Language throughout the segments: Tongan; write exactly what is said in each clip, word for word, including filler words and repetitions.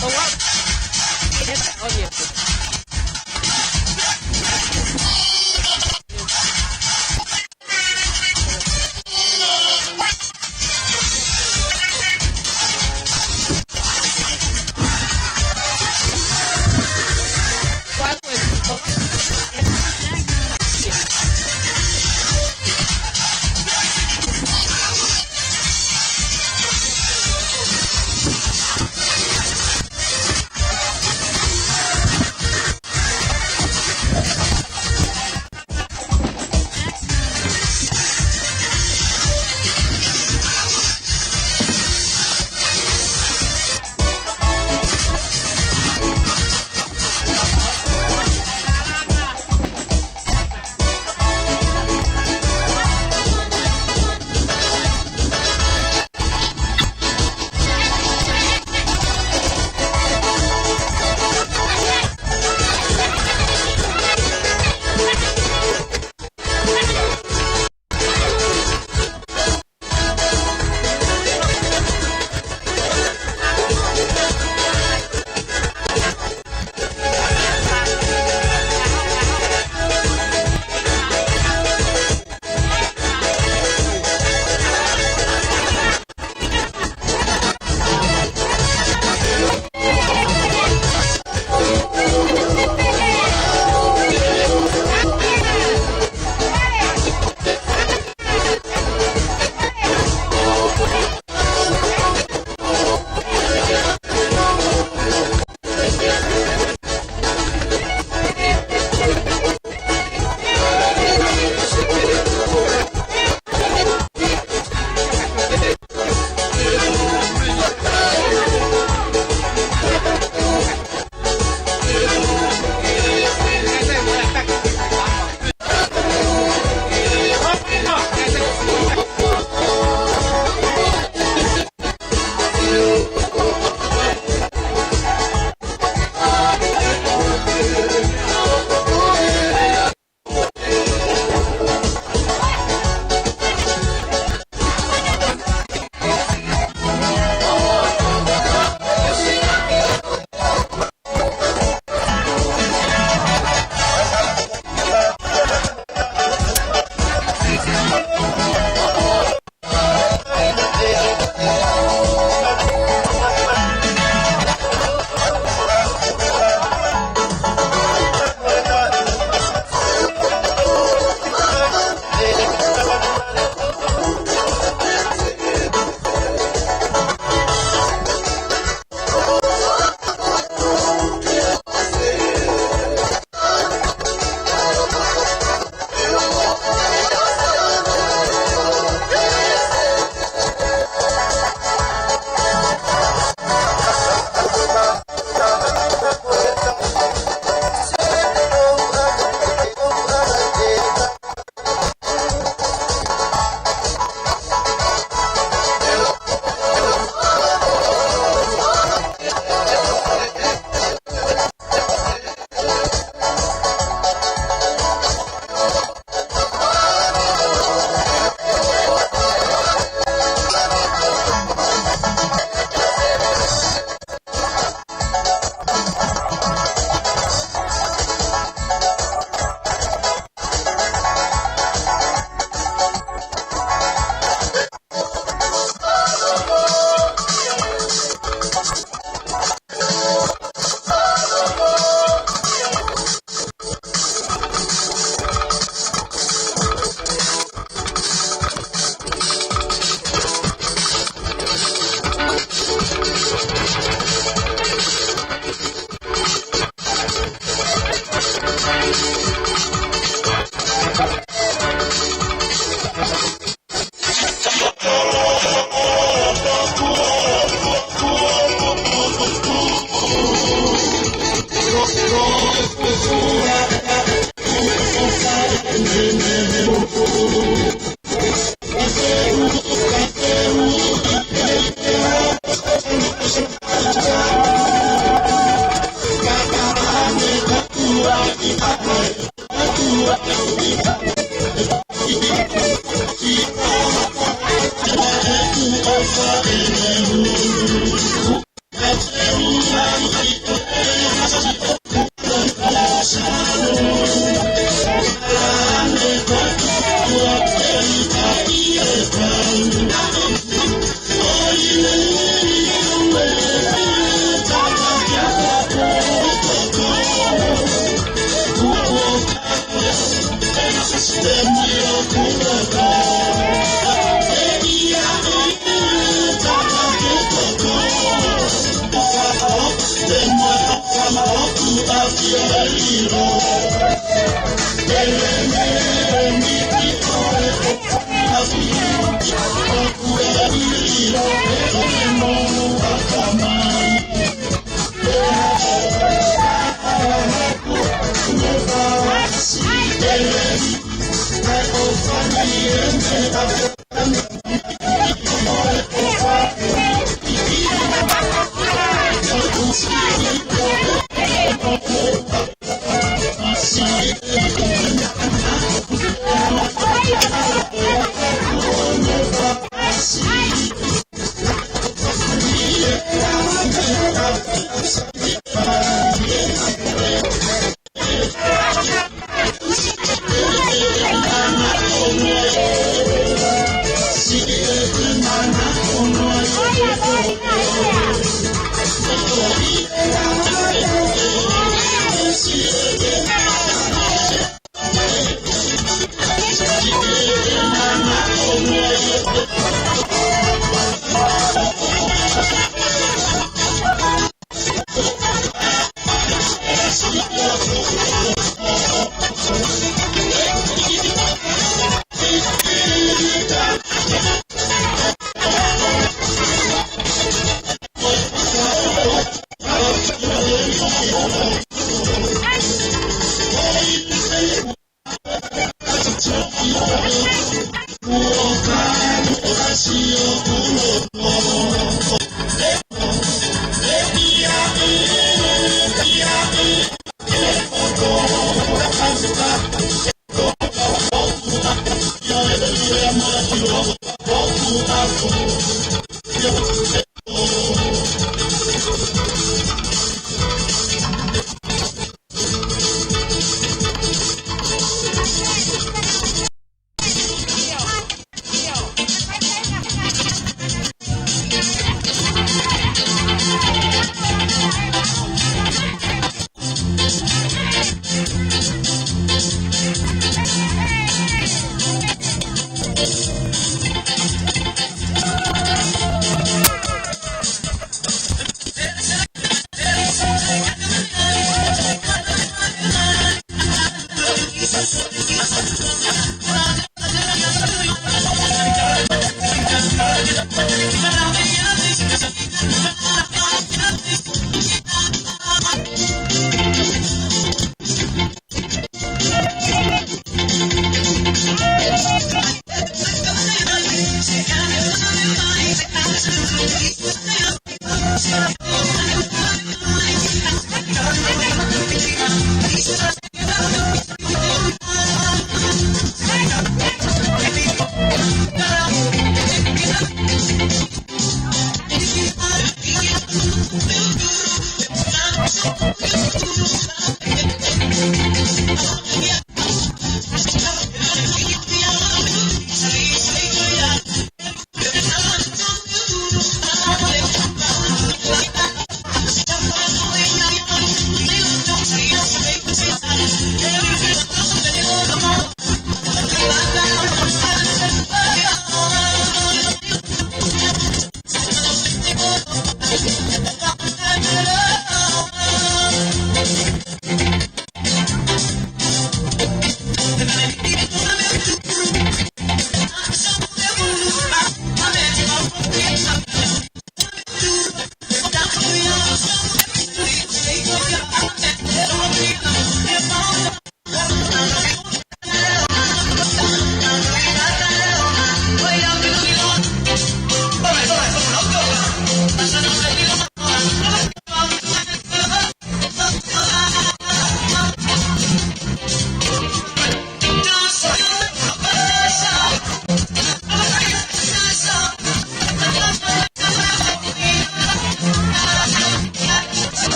Oh, wow. Hit that onion.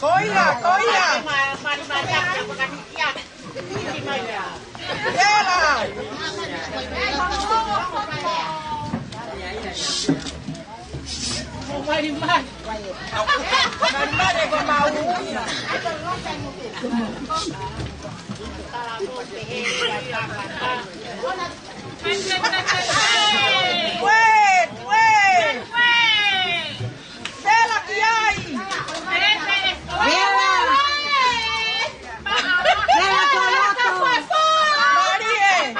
Koia, koia. Tela. Malimali. Malimali ko mau. Wait, wait. Tela ki ai. Tela. Tela koloto. Malie.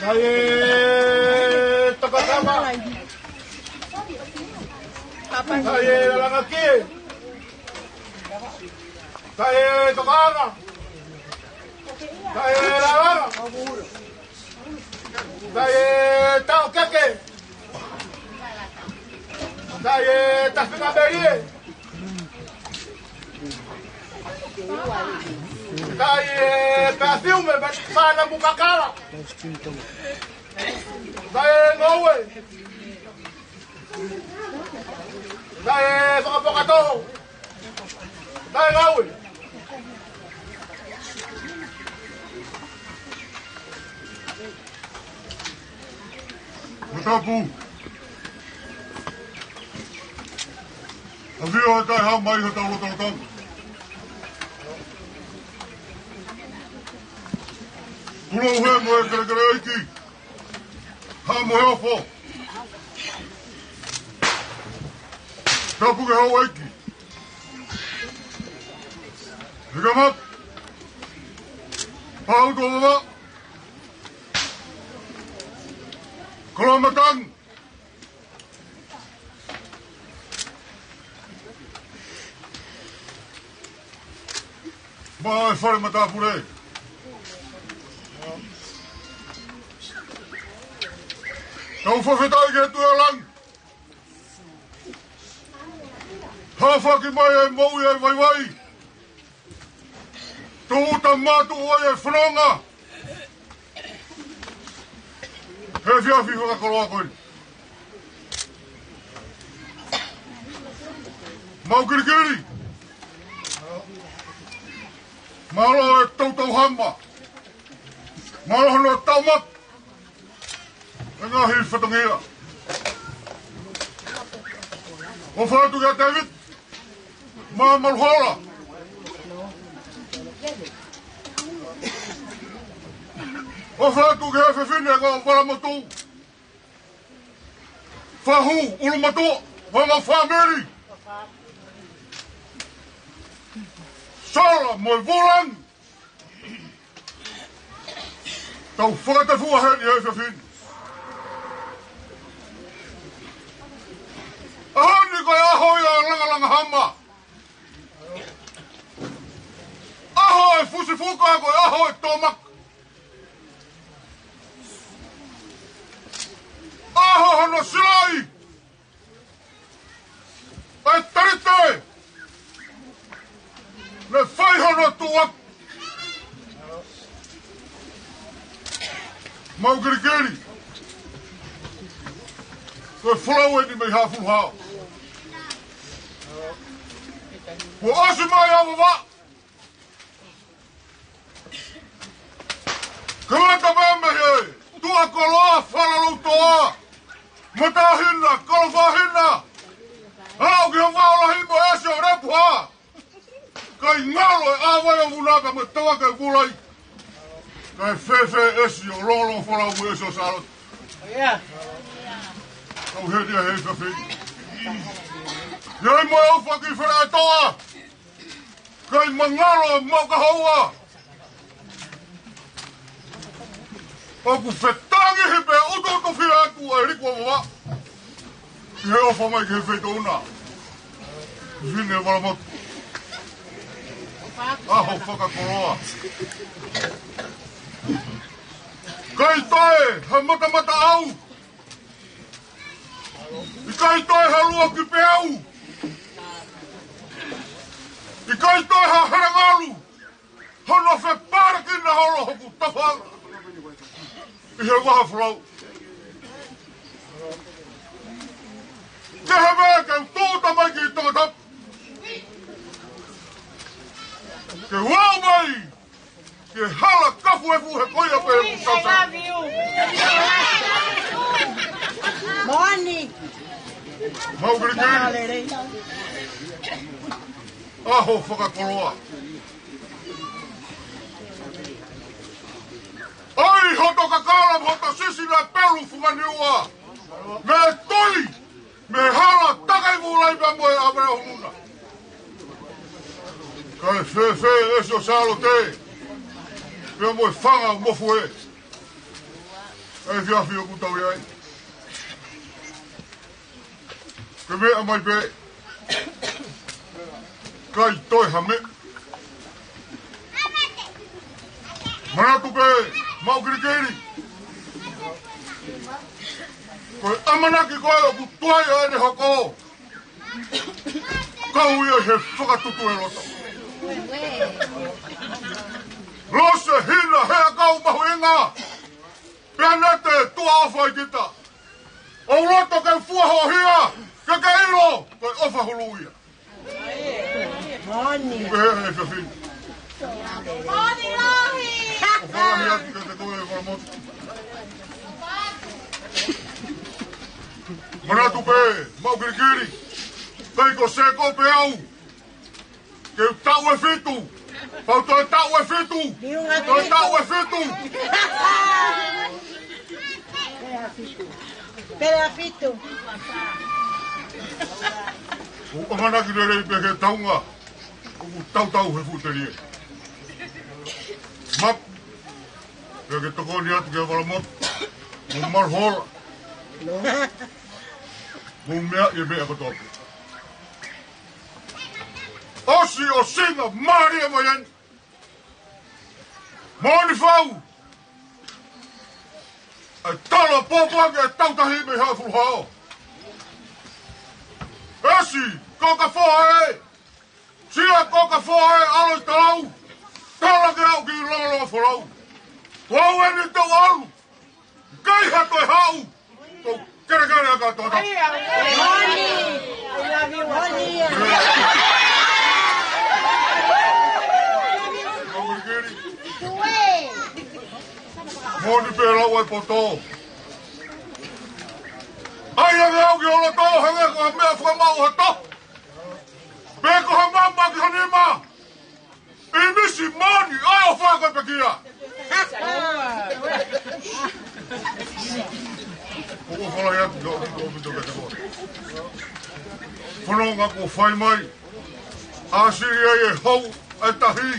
Kae tokatama. Kae lalangaki. Kae tokanga. Kae lalanga. Kae taukeke. Kae tafingamelie. Kae perfume, mana mukakala. Kae ngoue. Kae fakapokatoho. Kae ngaue. Matapu. ʻAfio ʻa e kakai hā mai ha tau loto tau. Kulo uhe mo e kelekele ʻeiki. Hā mo e ofo. Tapu ke hau ʻeiki. Hika map. Pau tō vava. Koloa matang. Maʻa e fale matāpule. Tau fakafetaʻi ki he Tuʻi ʻo langi. Hafaki mai e moʻui e vaivai. Tūʻuta mātuʻu ai e fononga. He efiafi fakakoloa ko eni. Mau kilikili. Mālō e toutou hama. Mālō hono taumaki. E ngaahi fatongia. ʻOfa atu kia David. Maʻa Maluhola. ʻOfa atu ki he fefine ko Valamotu. Fahu, ʻulumatua, mo e fāmili. Sola mo e Vulangi. Tau fakatefua heni he efiafi ni. ʻAho ni ko e ʻaho ia ʻo e langalanga hama. ʻAho e fusifuka, ko e ʻaho e tōmaka. ʻAho hono silaʻi ʻa e talite. Ne fai hono tuʻuaki. Mau kilikili. Ko e folau eni mei Hafulu Hao. Kuo ʻosi mai ʻa Vavaʻu. Kamata pē mei he tuʻa koloa, fala loutoa, matahina, kolofāhina. Aʻu ki he vaʻa lahi mo e ʻesi ʻo Lepuha. Kae ngalo e ʻāvai ʻo Vunaka mo e tauake ʻo Vulai. Kae fēfē e ʻesi ʻo Longolongofolau mo e ʻesi ʻo Sālote? Kau heni ʻa e fafei. ʻI ai mo e ʻufa ki Fale ʻa e Toa. Kae mangalo mo ka houa. ʻOku fetangihi pē ʻutuʻutufia atu ʻa e liku ʻo Vavaʻu. ʻI he ʻofa mai ki he feituʻu na. Fefine Valamotu. ʻAho fakakoloa. ʻIkai toe ha matamataʻau. ʻIkai toe ha luo ki peau. ʻIkai toe ha helangalu. Hono fepālakina holo hoku tafaʻanga ʻi he vaha folau. Ke he meʻa ke u tūʻuta mai ki Tongatapu. Ke u aʻu mai Ke hala kafu e fuʻu he koia pē ʻoku sausau. Moʻoni. Mau kilikili. ʻAho fakakoloa. ʻOi hoto kakala, hoto sisi na pelu funga niua. Mei toi. Mei hala takai vulai pea mo e ʻave o huna. Kae fēfē ʻEsi ʻo Sālote. Pea mo e fanga mofu ē. ʻE fiafia ʻoku tau ʻi ai. Ke meʻa mai pē. Kai toe ha meʻa. Manatu pē, mau kilikili. Ko e ʻamanaki ko ē ʻoku tuai ʻa ʻene hoko. Kau ia he fakatutu e loto. Lose hina he akau mahuʻinga. Pea nete tua ʻofa ʻi kita. ʻOu loto ke fua hoʻo hia, ke ke ʻilo, ko e ʻofa hulu ia. Moʻoni. Pehē he fefine. Moʻoni lahi. ʻOfa lahi atu kiate koe Falamotu. Manatu pē, mau kilikili. Pea ko seko pē au. Ke u taʻu ʻe fitu. Pau toe taʻu ʻe fitu. Toe taʻu ʻe fitu. Pele ʻa fitu. ʻOku ʻamanaki lelei pē ke taunga. ʻOku tautau he fuʻu telie. Mapu. Pea ke tokoni atu kia Falamotu. Mo Maluhola. Mo meʻa ʻi he meʻa kotoa pē. ʻOsi ʻo singa mālie mai eni. Moʻoni fau. ʻE tala pōpoaki e tautahi mei Haʻafuluhao. ʻEsi, ko ka foa ē. Sia ko ka foa ē ʻalo ʻi talau. Tala ke au ki Longolongo folau. Ko au eni tau alu. Kai ha toe haʻu. Tau kelekele ʻa ka tōtā. Moʻoni. Moʻoni. Moʻoni pē lau ai poto. ʻAi ange au ki ʻoloto, hangē ko ha meʻa fakamaʻu ha to. Pe ko ha mama ki ha nima. ʻImisi moʻoni, ʻai ʻo faka pekia. ʻOku ou fala atu, ʻoku ou pito ke te koe. Fononga kuo fai mai. ʻAsili ai e hou, e tahi.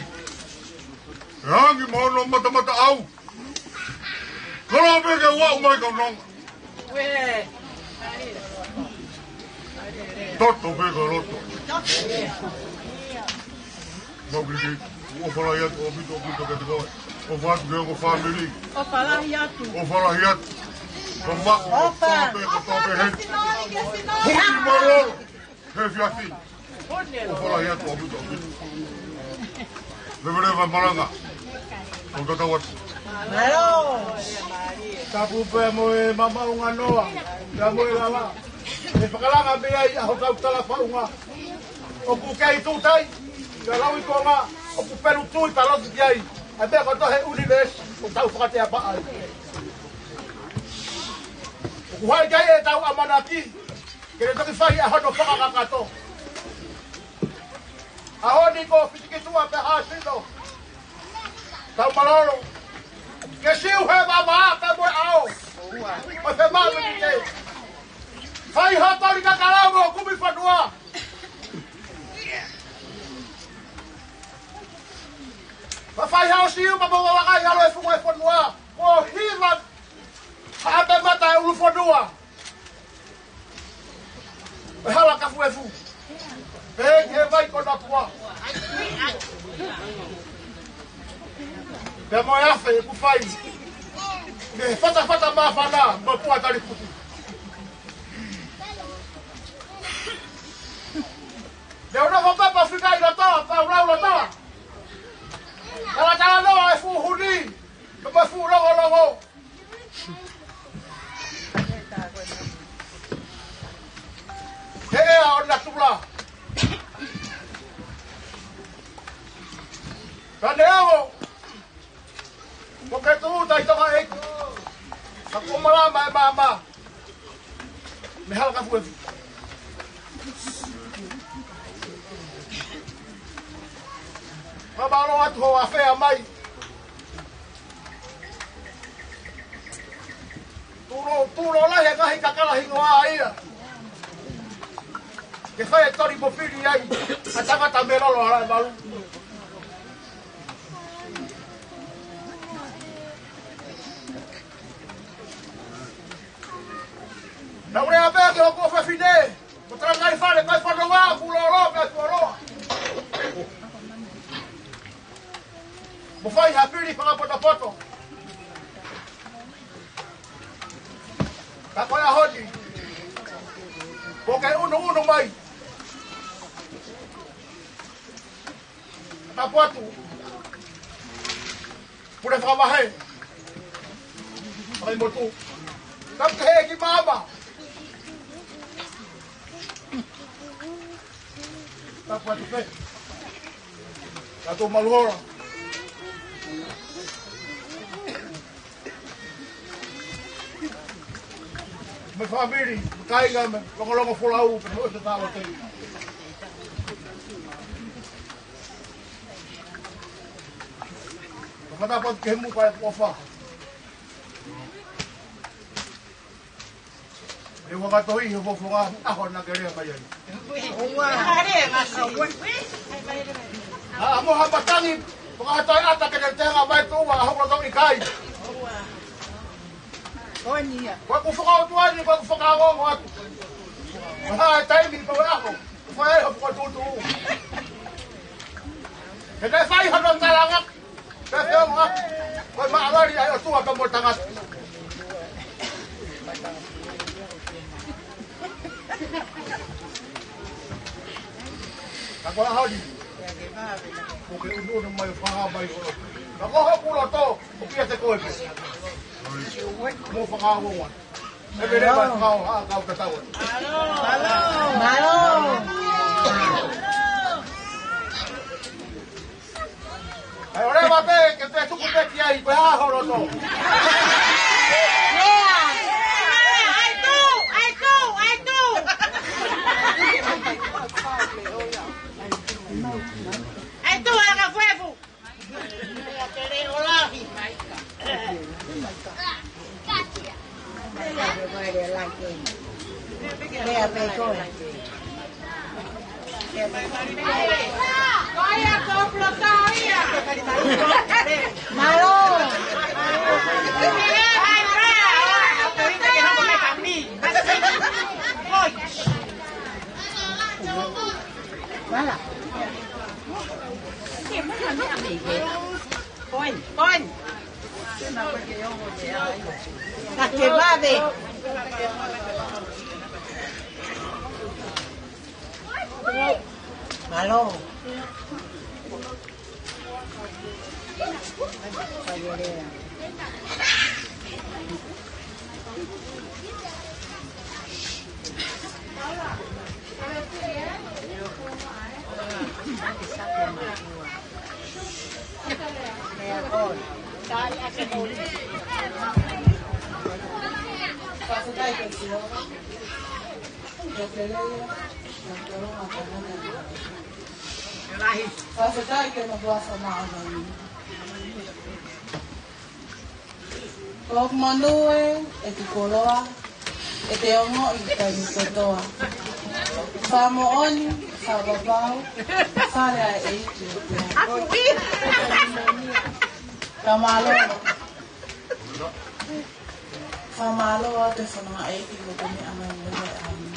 E angi mo hono matamata au. Kalo pē ke u aʻu mai ka nonga. Toto pē ka loto. Mau kilikili, ʻofa lahi atu, ʻofa atu, ʻofa atu kiate koe. ʻOfa atu ki he ongo fāmili. ʻOfa lahi atu. ʻOfa lahi atu. Ka ma, ʻofa. Ka tope, ka tope he. Huli malolo. He fiafi. ʻOfa lahi atu, ʻofa atu, ʻofa atu. Leveleva malanga. Kau tatau atu. Mālō. Tapu pē mo e mamaʻunga noa. Pea mo e lala. ʻE fakalanga mei ai ʻa hotau tala faʻunga. ʻOku kei tūtai, ka lau ʻi konga, ʻoku pelu tui palosi ki ai, ʻa e meʻa kotoa he ʻunivēsi, ʻoku tau fakatea paʻa ai. ʻOku haʻi ki ai ʻetau ʻamanaki, ke ne toki fai ʻa hono fakakakato. ʻAho ni ko Fitikituʻa pē Hāsino, tau malolo, ke siu he vavā pea mo e ʻao, ʻo e femaʻu mekite. Fai hotoli kakalao mo kumi fanua. Mafai hao siu ma mo walakai alo e funga e fonua. Mo hiva hape mata e ulu fonua. E hala kafu e fu. Pe ki he vai ko na pua. Pea mo e afe e kufai. Ke fatafata māfana mo pua tali kutu. Leo na hopa pa fika i lata, pa ula ula ta. Ala ta no e fuhuni, no pa fu longo longo. He ea o natula. Ka leo, Uta i toka e. Ka ko mala mai mama. Mei Halakafuefu. Ka mālō atu hoʻo afea mai. Tulo, tulo lahi e ngaahi kakala hingoa ia. Ke fai e toli mo fili ai. ʻA e tangata mei Lolo ʻa Laʻivalu. Naʻa ku lea pē ki hoku ʻofefine, mo tala ngai fale, kai fanonga, kuo lolo, kai kuo loa. Mo fai ha fili fakapotopoto. Ka ko e ʻaho ni, kuo ke ʻunuʻunu mai. Tapu atu. Pule fakavahe. Fakaimotu. Tapu ki he ʻEiki Maama. Tapu atu pē. Tapu malu hola. Mo e fāmili, mo e kāinga, mo e longolongo folau, pea mo e ʻosi talo tei. Fakatapu atu ki he muka e ʻofa. ʻE ua ka tohi he fofonga, ʻaho naʻa ke lea mai ai. ʻA, mo ha matangi, mo ka ha toe ʻata ke te tenga mai tuʻa, ʻaho kula tau ʻikai. Ko e ʻuhi ia. Ko ʻeku fakaʻotua ni, ko ʻeku fakaongo atu. Ko e hā e taimi, ko e ʻaho, ko e ʻaho, ko e tuʻutuʻu. He ke fai hano talanga, ke feongo atu. Ko e maʻalali ʻa e ʻOtua pea mo e tangata. Ka ko e ʻaho ni, kuo ke ʻunuʻunu mai ʻo fakahā mai ho loto. Ka ko hoku loto, ʻoku ʻiate koe pē. Mo fakaongo atu. ʻE pele mai fakaongo, ʻa kau tatau atu. Mālō. ʻAi, ʻoleva pē, ke pē tuku pē ki ai, ko e hā ho loto. ʻAi tū, ʻai tū, ʻai tū. ʻAi tū, Halakafuefu. Mālō. Mālō. Point, point. Ka ke vave. Mālō. Fakafetaʻi ki he ʻOtua Tamai ʻo e langi. Ko hoku monū ē, ʻeku koloa, ʻe te ongoʻi ʻi he taimi kotoa. Fakamoʻoni, fakapapau, fale ʻa e ʻEiki ʻo te. Ka mālō. Fakamālō atu e fononga ʻeiki mo e meʻa mai mo e ʻaho ni.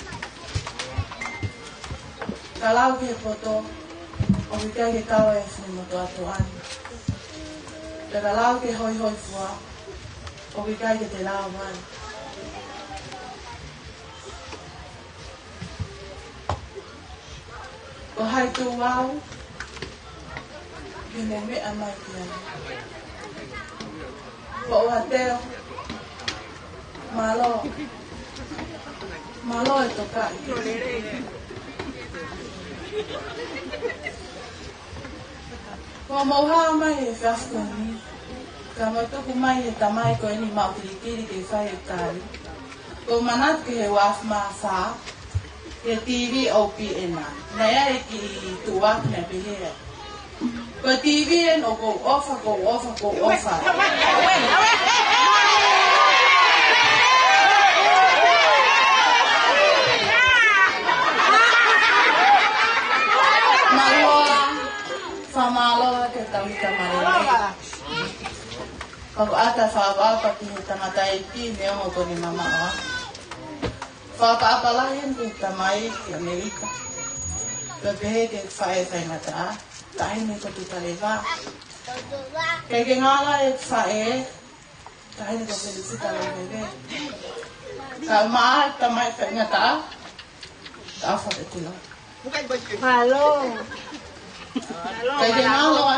Ka lau ki he poto, ʻoku ʻikai ke kau e funu motuʻa tuʻa ni. Pea ka lau ki he hoihoifua, ʻoku ʻikai ke te lau ai. Ko hai tuʻu au, ke ne meʻa mai ki ai. Ko ʻUateo, mālō, mālō e tokaʻi. Ko mou hā mai he efiafi ko eni. Ka mau tuku mai he tamai ko eni maʻu kilikili ke fai e tali. Ko e manatu ki he uaafe mā fā, he T V O P N. Naʻe ʻi ai e kiʻi tuʻuaki naʻe pehē: Ko e T V eni ʻoku ou ʻofa, ʻoku ou ʻofa, ʻoku ou ʻofa. Mālō, fakamālō ki he tauhi tamai. Pea u ʻata fakaʻapaʻapa ki he tangataʻeiki neongo ko ʻene mamaʻo. Fakaʻapaʻapa lahi eni ki he tamai ki ʻAmelika. Pea pehē ki he faʻē faingataʻa, taʻahine ko Tutaleva. Kae ʻikai ke ngalo e faʻē, taʻahine ko Felisita Lomeve. Ka maʻa e tamai faingataʻa, ka ʻofa ke tila. Mālō. Kae ʻikai ke ngalo ʻa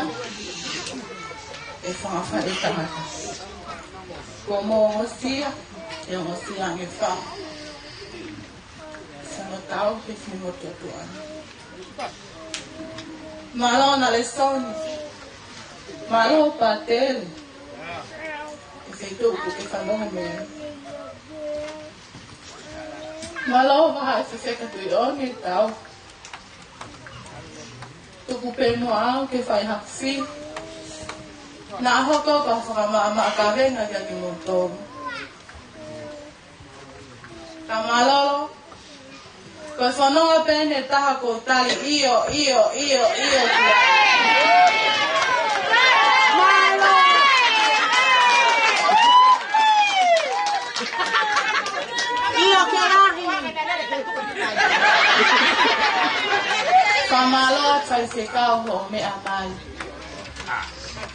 e fanga faʻē tangata. Kuo mou ongosia, ʻe ongosia ange fau. Sano tau he fini mo te tuan. Mālō Nalesoni. Mālō Patele. ʻI he feituʻu ʻoku ke fanongo mei ai. Mālō Vahaʻi Fefeka Tuʻiʻoni, tau tuku pē muʻa au ke fai haku fili. Naʻa hoko ko ha fakamaʻamaʻa kavenga kiate kimoutolu. Ka mālōlō, ko e fononga pē eni ʻe taha ʻoku ou tali ʻio, ʻio, ʻio, ʻio, ʻio. ʻIo ke lahi. Fakamālō atu Faifekau hoʻo meʻa mai.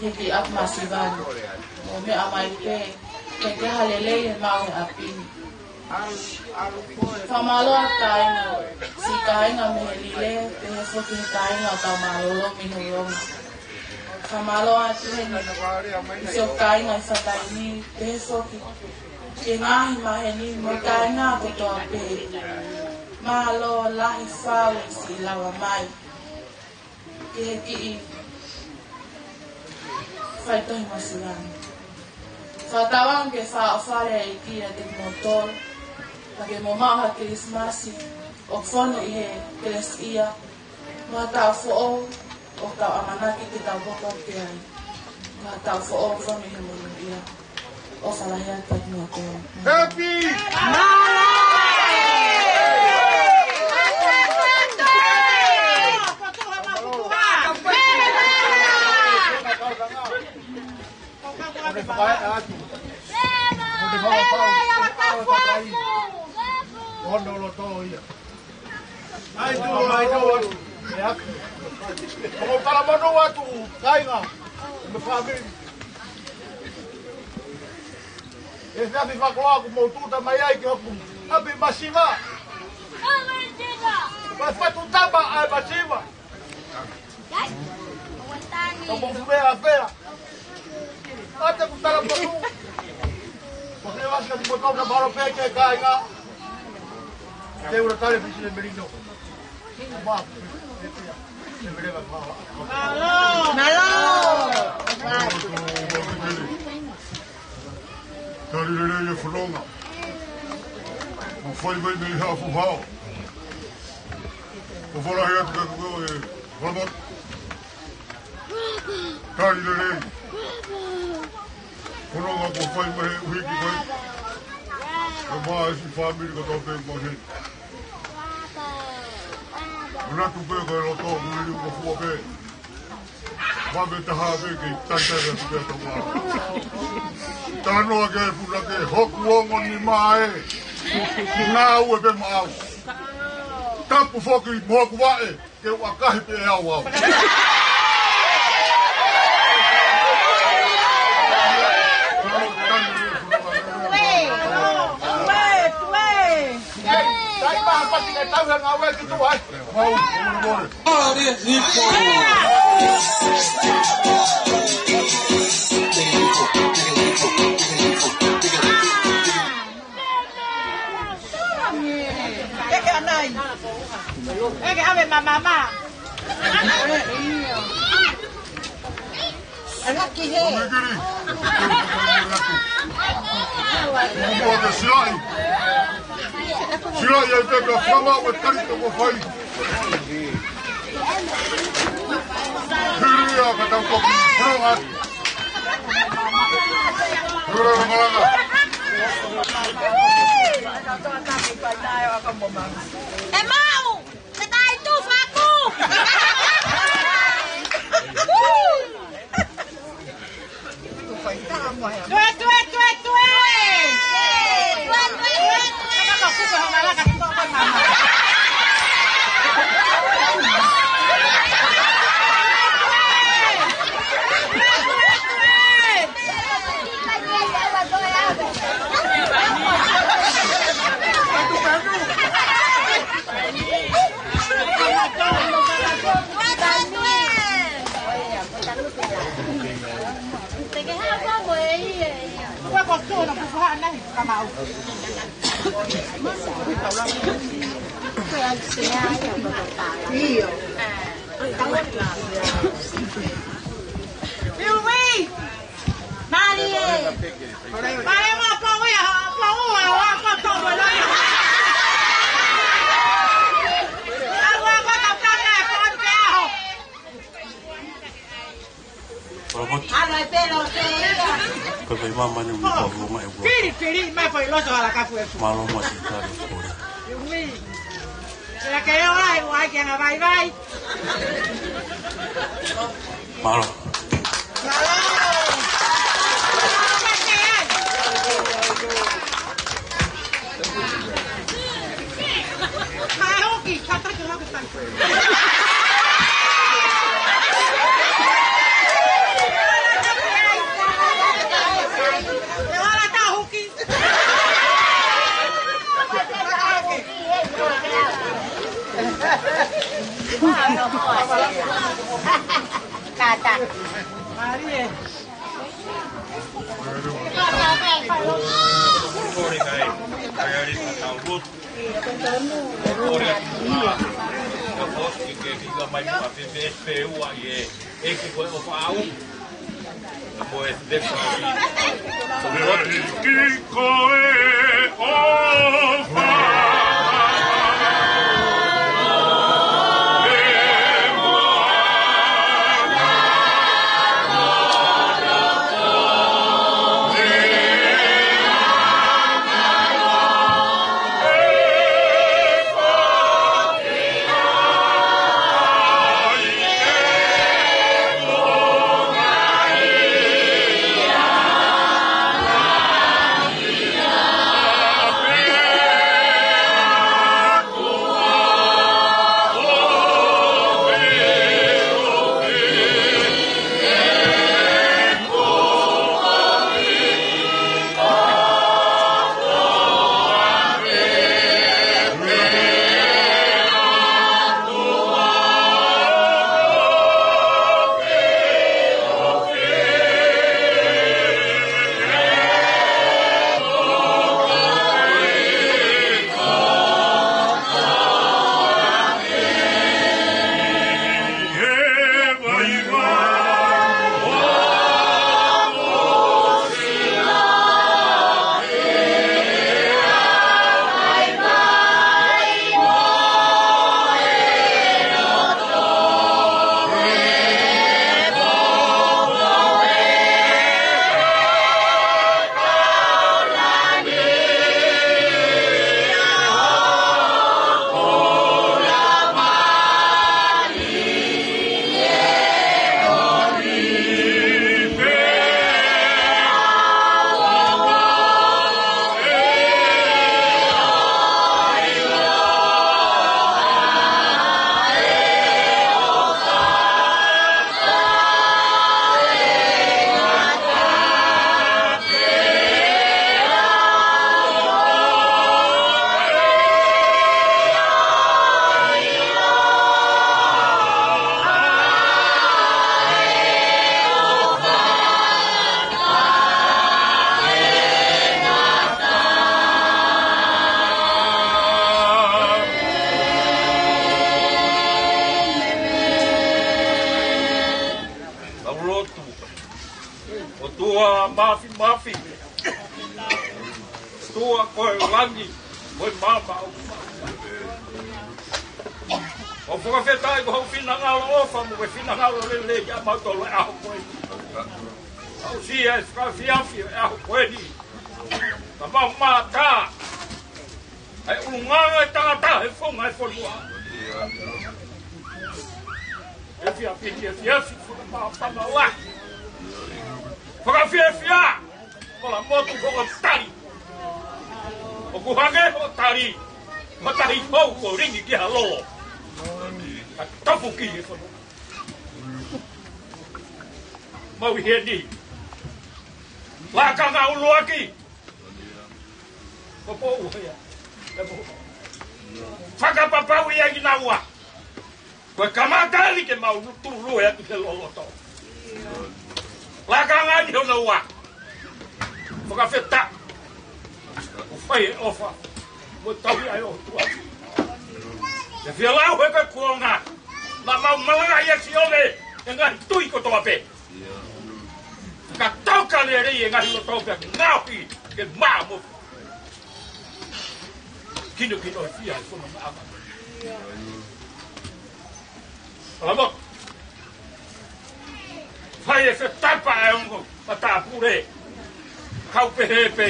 Hiki ʻapi masiva ni. Hoʻo meʻa mai pē, ke ke hā lelei e maʻu e ʻapi ni. Fakamālō atu kāinga, siʻi kāinga mei he Lile, pehē foki he kāinga ʻo Taumālōlō mei Houlouga. Fakamālō atu heni, siʻi kāinga ʻi Fataini, pehē foki ki he ngaahi maheni mo e kāinga kotoa pē. Mālō lahi fau siʻi lava mai ki he kiʻi faitohi masiva ni. Fakatauange ke fāʻofale ʻEiki ʻiate kimoutolu, pea ke mou maʻu ha Kilisimasi ʻoku fonu ʻi he kelesiʻia, mo ha taʻu foʻou ʻoku tau ʻamanaki ke tau hoko atu ki ai, mo ha taʻu foʻou fonu ʻi he monūʻia. ʻOfa lahi atu kiate kimoutolu. Happy! Ono loto ia. ʻAi tū, ʻai tū atu. ʻIo. ʻOku ou talamonū atu, kāinga, mo e fāmili. ʻI he efiafi fakakoloa kuo mou tūʻuta mai ai ki hoku ʻapi masiva. Ko e fatu tama ʻa e masiva. Ka mou fuʻu meʻa pea. ʻA te ku talamonū. Ko ke vasi ka ti mo kau na baro pē ke kāinga. Te ura tale pisi le melino. Mālō. Mālō. Tali lelei e fononga. Mo fai mai mei Haʻafuhao. Ko folahi atu ka ko e Falamotu. Tali lelei. Fononga kuo fai mai he ʻuhiki ko ē. Ko e maʻa siʻi fāmili kotoa pē mo he. Manatu pē ko e loto ʻoku liliu ko fua pē. Vave taha pē ke talitali atu pē ʻa Tonga. Talanoa ki ai e punake, hoku ongo nima ē. Ki ngāue pē maʻau. Tapu foki mo hoku vaʻe. Ke u ʻakahi pē ʻe au au. Tuē, tuē, tuē. Ei, tai maha pasi ke tau he ngāue ki tuʻa, ē. Mau, mau, mau. Eke anai. Eke ave mamama. Haki he. Kuku ake silaʻi. Silaʻi ai pē ka fama ue tali toko fai. Hili ia ka tau kopi. Prongat. Prongat malanga. E mau. Ke tai tu faku. Tue, tue, tue, tue. Tue, tue, tue, tue. Alo, e pelo, e pelo. Ko e fai mama ni umi ko luma e ua. Pili, pili, mai po i loto ala kafu e fu. Mālō mo e tali kore. Umi. Ia ke o ai, ua ke anga vai vai. Mālō. Mālō. Kae hoki, ka taki hake tai. Kata. Marie. Mafimafi. ʻOtua ko e langi, ko e maama. ʻOku fakafetaʻi ko hoʻo finangalo ʻofa mo e finangalo lelei ʻiate kimautolu he ʻaho ko eni. Aʻusia e fakaafiafi he ʻaho ko eni. Ka mau mātā ʻa e ʻulungaanga ʻo e tangata he funga e fonua. Efiafi ni, efiafi, fakamāfana lahi. Fakafiefia, Kalamotu ko hoʻo tali. ʻOku hangē hoʻo tali, mataʻi hou ko e lingi ki ha lolo. Ka tapu ki he fonua. Mau ʻi heni. Lakanga ʻuluaki. Ko pou hea. Ko pou. Fakapapauʻi ʻe kinaua. Ko e kamata eni ke mau tūlue atu he loloto. Lakanga ni hono ua. Fakafetaʻi. ʻOku fai e ʻofa. Mo tauhi ʻa e ʻOtua. Ke fia lau he ko e kuonga. Naʻa mau malangaʻi ʻa Sione he ngaahi tui kotoa pē. Ka tau ka lelei e ngaahi loto pea ke ngaohi ke maʻa mo kinokinoʻia e fononga ʻa e ʻAlo mo fai e fetapa e ongo matāpule. Kau pehē pē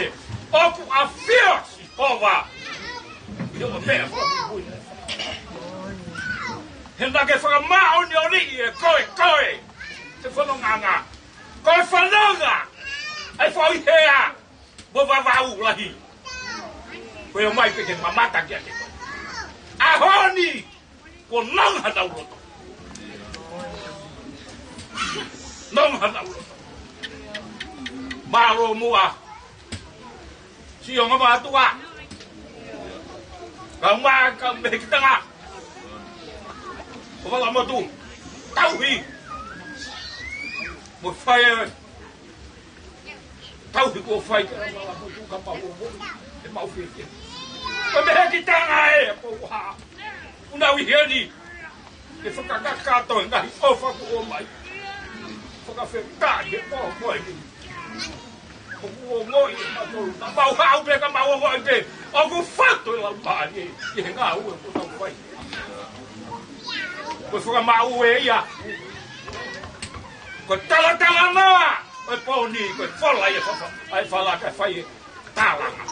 ʻoku ʻafio Sihova ʻi hoʻo meʻa foʻi. He naʻa ke fakamāʻoniʻoniʻi ʻe koe, koe, he fonongaʻanga. Ko e fononga ʻa e foʻi hea mo Vavaʻu lahi. Ko e ō mai pē ke mamata kiate koe. ʻAho ni, kuo nonga hanau loto. Nonga hanau loto. Mālō muʻa. Sio ngā mātuʻa. Kau mā, kau mehekitanga. Ko Kalamotu. Tauhi. Mo fai e tauhi kuo fai ke Kalamotu ka mau ʻo. ʻE mau fiefia. Ko e mehekitanga ē, ko ha. ʻOku nau ʻi heni. Ke fakakakato e ngaahi ʻofa kuo ʻomai. Fakafetaʻi he pō ko eni. ʻOku ongoʻi ʻe mautolu. Naʻa mau haʻu pē ka mau ongoʻi pē ʻoku fatu e Laumālie ʻi he ngāue kuo tau fai. Ko e fakamaʻu ē ia. Ko e talatalanoa ʻo e pō ni, ko e fola ia fafa, ʻa e fala ka fai e tālanga.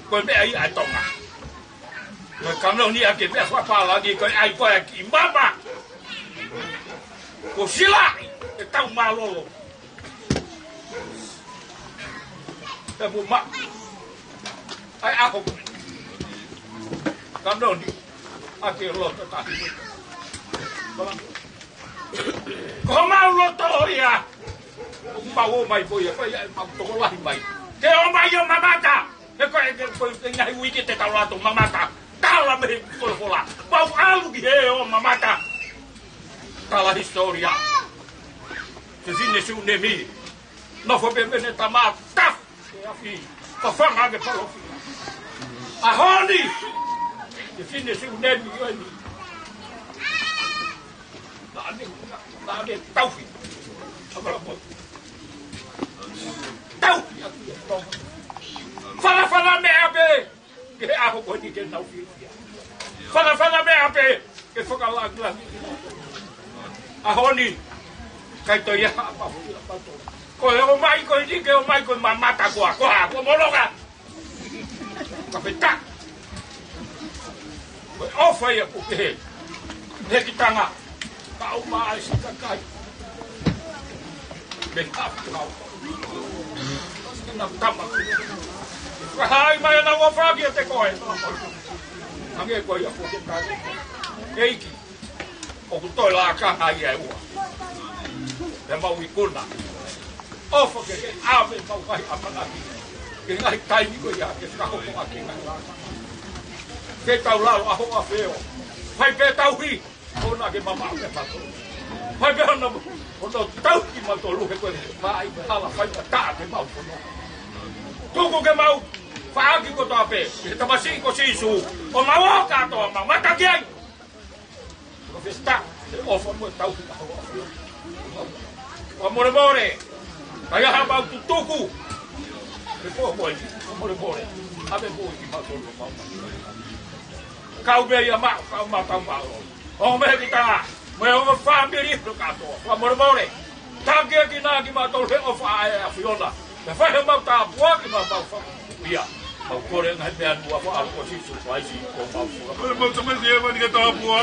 Ko e meʻa ia ʻa e Tonga. Ko e kanoni ʻa e meʻa fakapālangi, ko e ʻai ko ē ki mama. Ko Silaʻi ʻe tau mālōlō. He pu ma. ʻAi ʻaho ko ē. Kanoni ʻa e loto tahi. Ko mau loto ia. Mau ō mai ko ia, ko ia, mau tokolahi mai. Ke ō mai ʻo mamata. He ko e, ko e, ko e ngaahi uike te tau lato mamata. Tala mei he folofola. Mau ʻalu ki he ʻo mamata. Tala hisitōlia. Fefine Sunemi. Nofo pē mene tama tafu. Ke afi. Fafanga ke palofi. ʻAho ni. Fefine Sunemi ʻo eni. Naʻa ne, naʻa ne tauhi. Tauhi. Fanafana meʻa pē. Ke he ʻaho ko eni ke nau fiefia. Fanafana meʻa pē. Ke fakalangilangi. ʻAho ni. Kai toi ia ha pa fu ia pa to. Ko e ō mai ko eni ke ō mai ko e mamata koa, koa, ko Moloka. Ka peta. Ko e ʻofa ia ʻoku kehe. He ki tanga. Ka ʻomai si kakai. Me ka fu kau. Ke na tama. Ka hai mai na ua faki te koe. Ange ko ia ʻoku ke kai. Keiki. ʻOku toe lakanga ia ʻe ua. Pea mau ikuna. ʻOfa ke ke ʻave mau ngaahi ʻamanaki. Ke ngaahi taimi ko ia ke fakahoko ʻaki ngaahi lakanga. Ke tau lalo ʻa hoʻo ʻafio. Fai pē tauhi. ʻOua ke mamaʻo pē mautolu. Fai pē hono, hono tauhi mautolu he ko e fai hala fai ka taʻa ke mau kono. Tuku ke mau faʻaki kotoa pē. He tamasiʻi ko Sīsū. ʻO mau ō kātoa mau mata ki ai. Ko e festa, he ʻofa mo e tauhi ka hoʻo ʻafio. ʻOfa molemole. Ka ʻi ai haʻamau tutuku, ke pō moe, ʻo molemole, ʻave moe kimautolu ʻo mau. Kau pē ia maʻu, kau maʻu, kau maʻu. ʻO meʻa ki tanga, mo e ongo fāmili ʻo kātoa, fakamolemole. Taki ʻaki kimautolu he ʻofa ʻa e ʻAfiona. Ke fai haʻamau tāpuaki mo ʻemau fakamolemole. Mau kole ngaahi meʻa ni ʻi he huafa ʻo Sīsū Kalaisi ko homau Fakamoʻui. Ko e mau Tamai ʻi hēvani ke tāpuhā.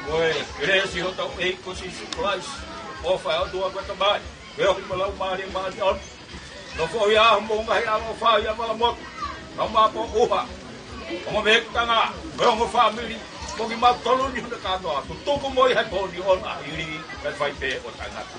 Ko e kelesi ʻa hotau ʻEiki ko Sīsū Kalaisi, ʻofa ʻa e ʻOtua ko e Tamai, feohi mo e Laumālie Māʻoniʻoni, nofoʻia ʻa homou ngaahi ʻaloʻofa ʻi he ʻaho ni, kae ʻumaʻā ʻa e ʻuha ʻo e ongo mēkitanga, mo e ongo fāmili, mo kimautolu ni hono kātoa, tutuku mo ʻi he pō ni ʻo na hili, kae fai pē ʻo taʻengata.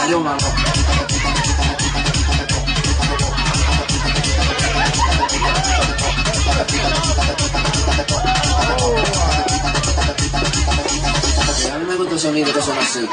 A mí me gusta el sonido que son así.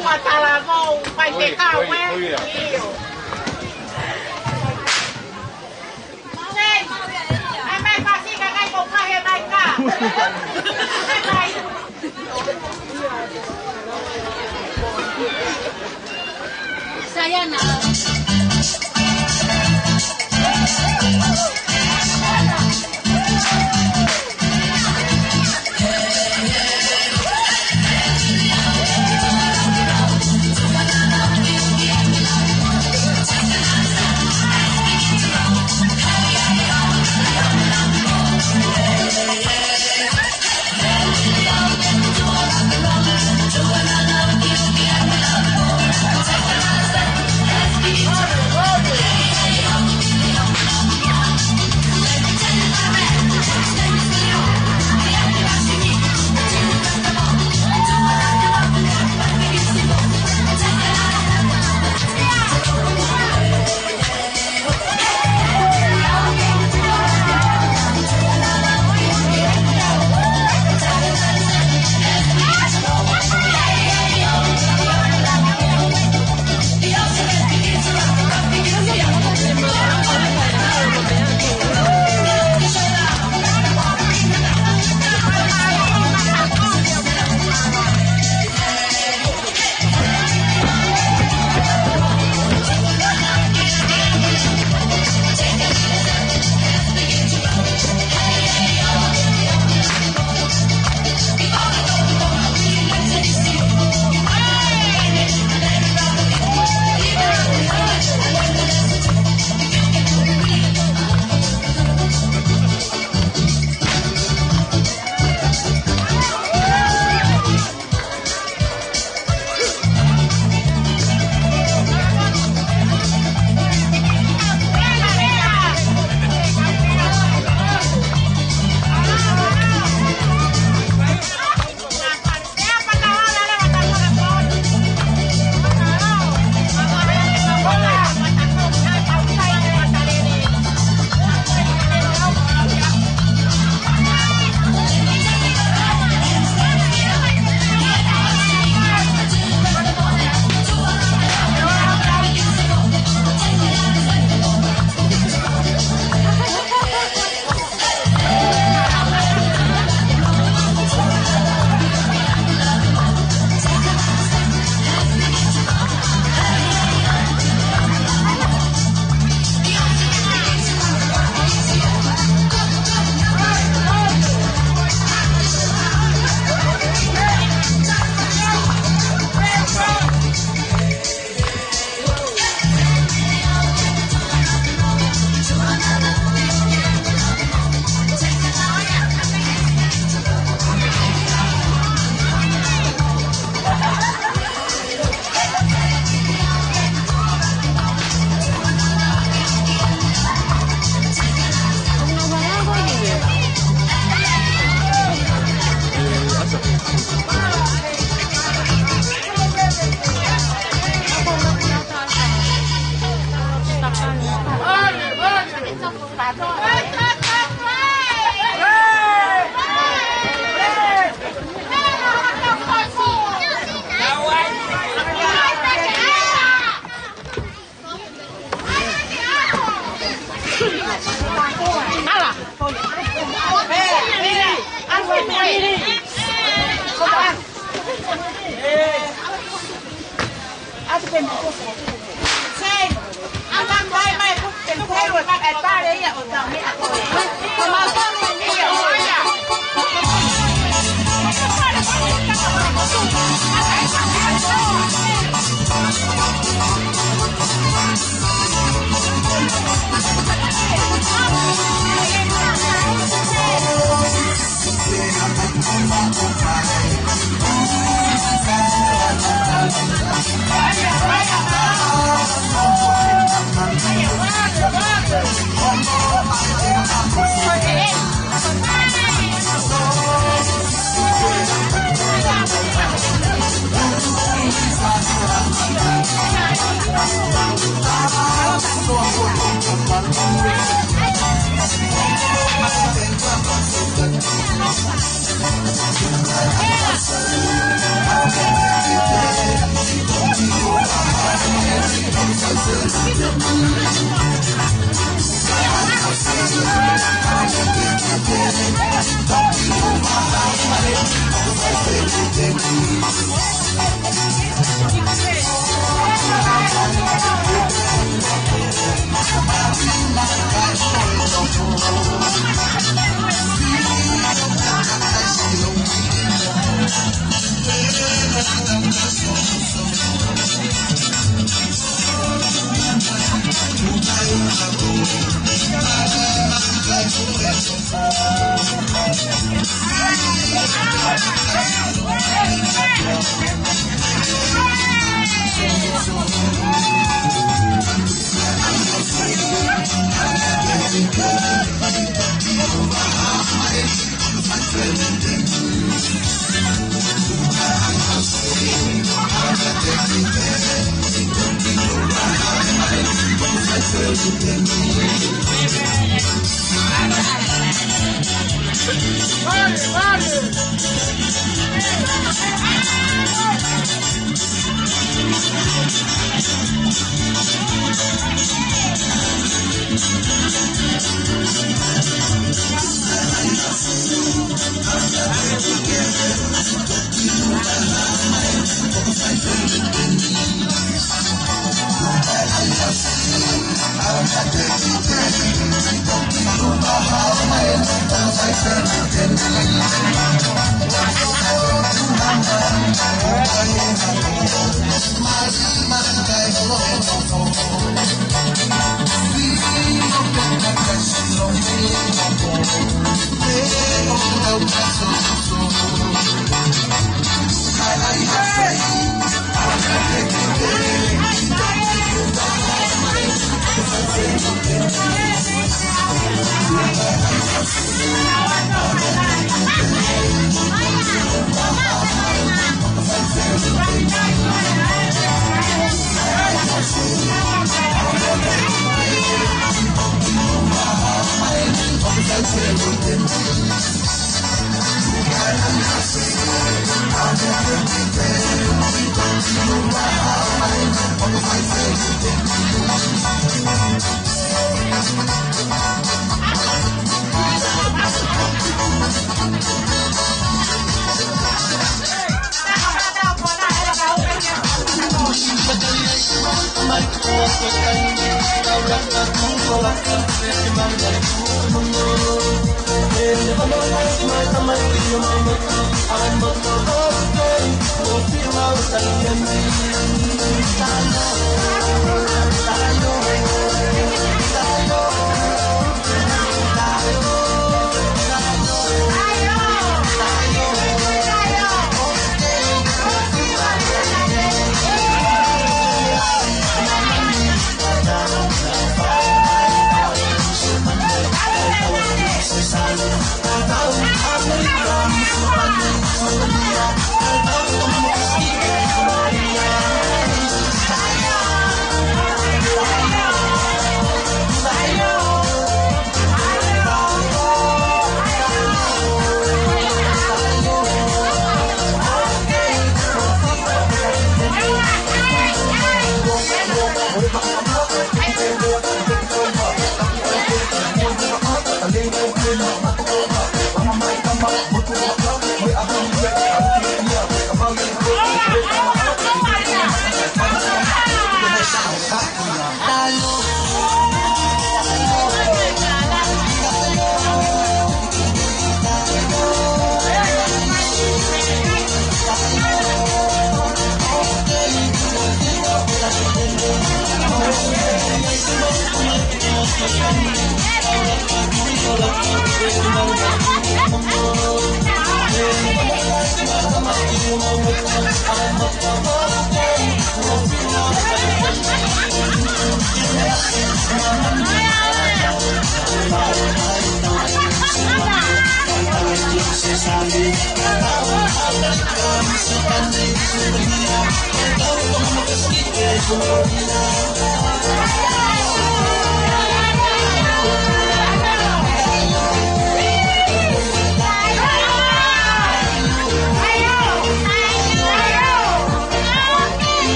Ua talavou, fai te kau, ē? ʻIo. Sei, ʻai mai pasika kai ko kahe mai ka. Sai ange.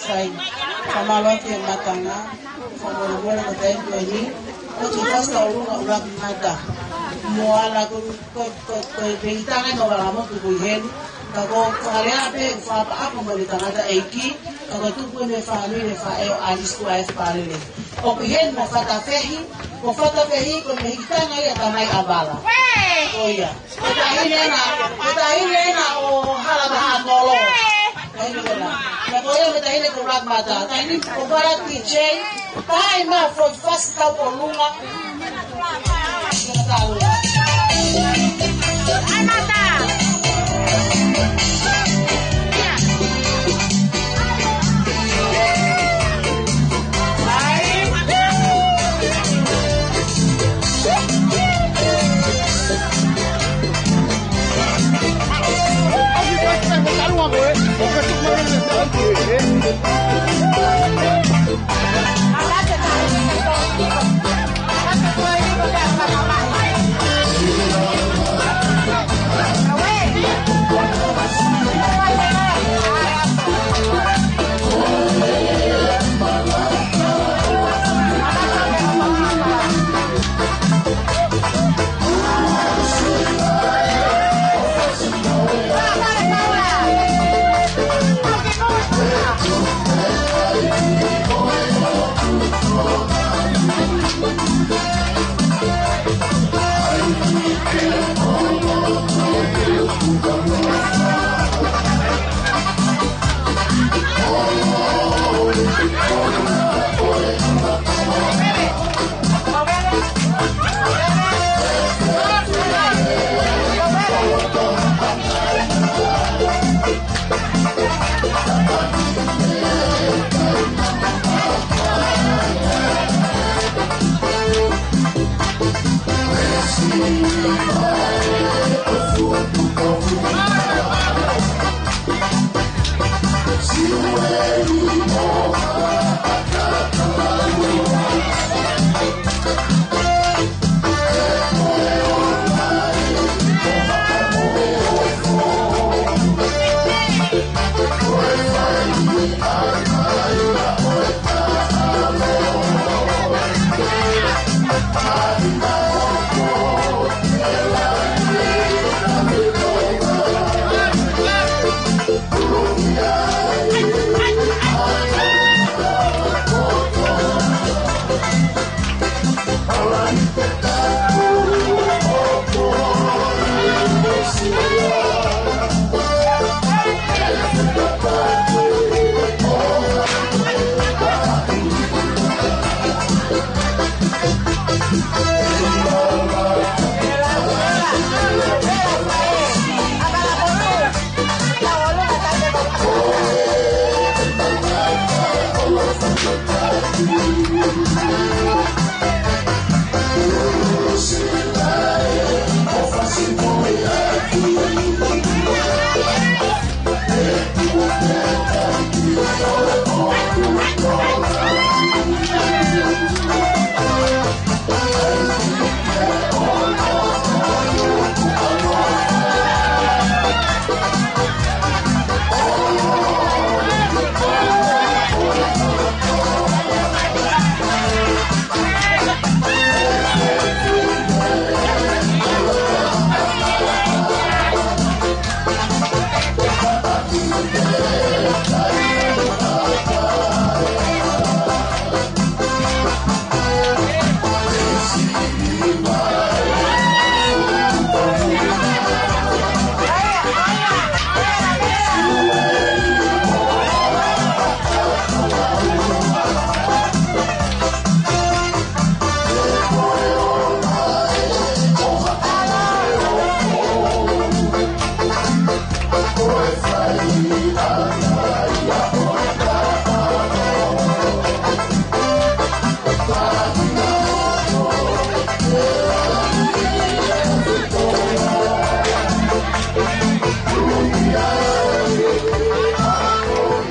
Sai, fakamālō atu e matanga, fakamolemole ko e taimi ko eni, ʻoku ou fasi tauʻolunga ʻuluaki mata. Mo ala ko, ko, ko, ko e peitanga no wala mo tu ko i heni, ka ko, ko ale ape, fapa apa mo le tangata ʻeiki, ka ko tupu ne fāmili, faʻē ʻo Alice Kuaefe Palele. ʻOku ʻi heni mo Fatafehi, ko Fatafehi, ko e mehikitanga ia tamai ʻAvala. Ko ia. Ko e taʻahine ena, ko e taʻahine ena ʻo Halamaʻa Kolo. Taʻahine ena. Ko ia ko e taʻahine ko Black Mata. Taʻahine ko Black D J. Taʻahine mo e fasi tauʻolunga. Ia, tauʻolunga. ʻAi mata.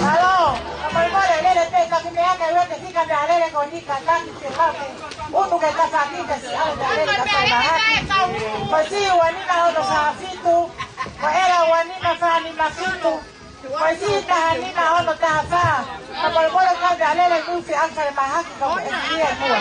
Malo, kamolemole, lele pē, ka ki meʻa ka uete fika meʻa lele ko ni ka taki te lave. Unu ke tafaki ke si au meʻa lele ka fai mahaki. Ko si ua nima ono fā fitu, ko ela ua nima fā nima fitu, ko si taha nima ono taha fā. Kamolemole kau meʻa lele kufi au fai mahaki kau e kia mua.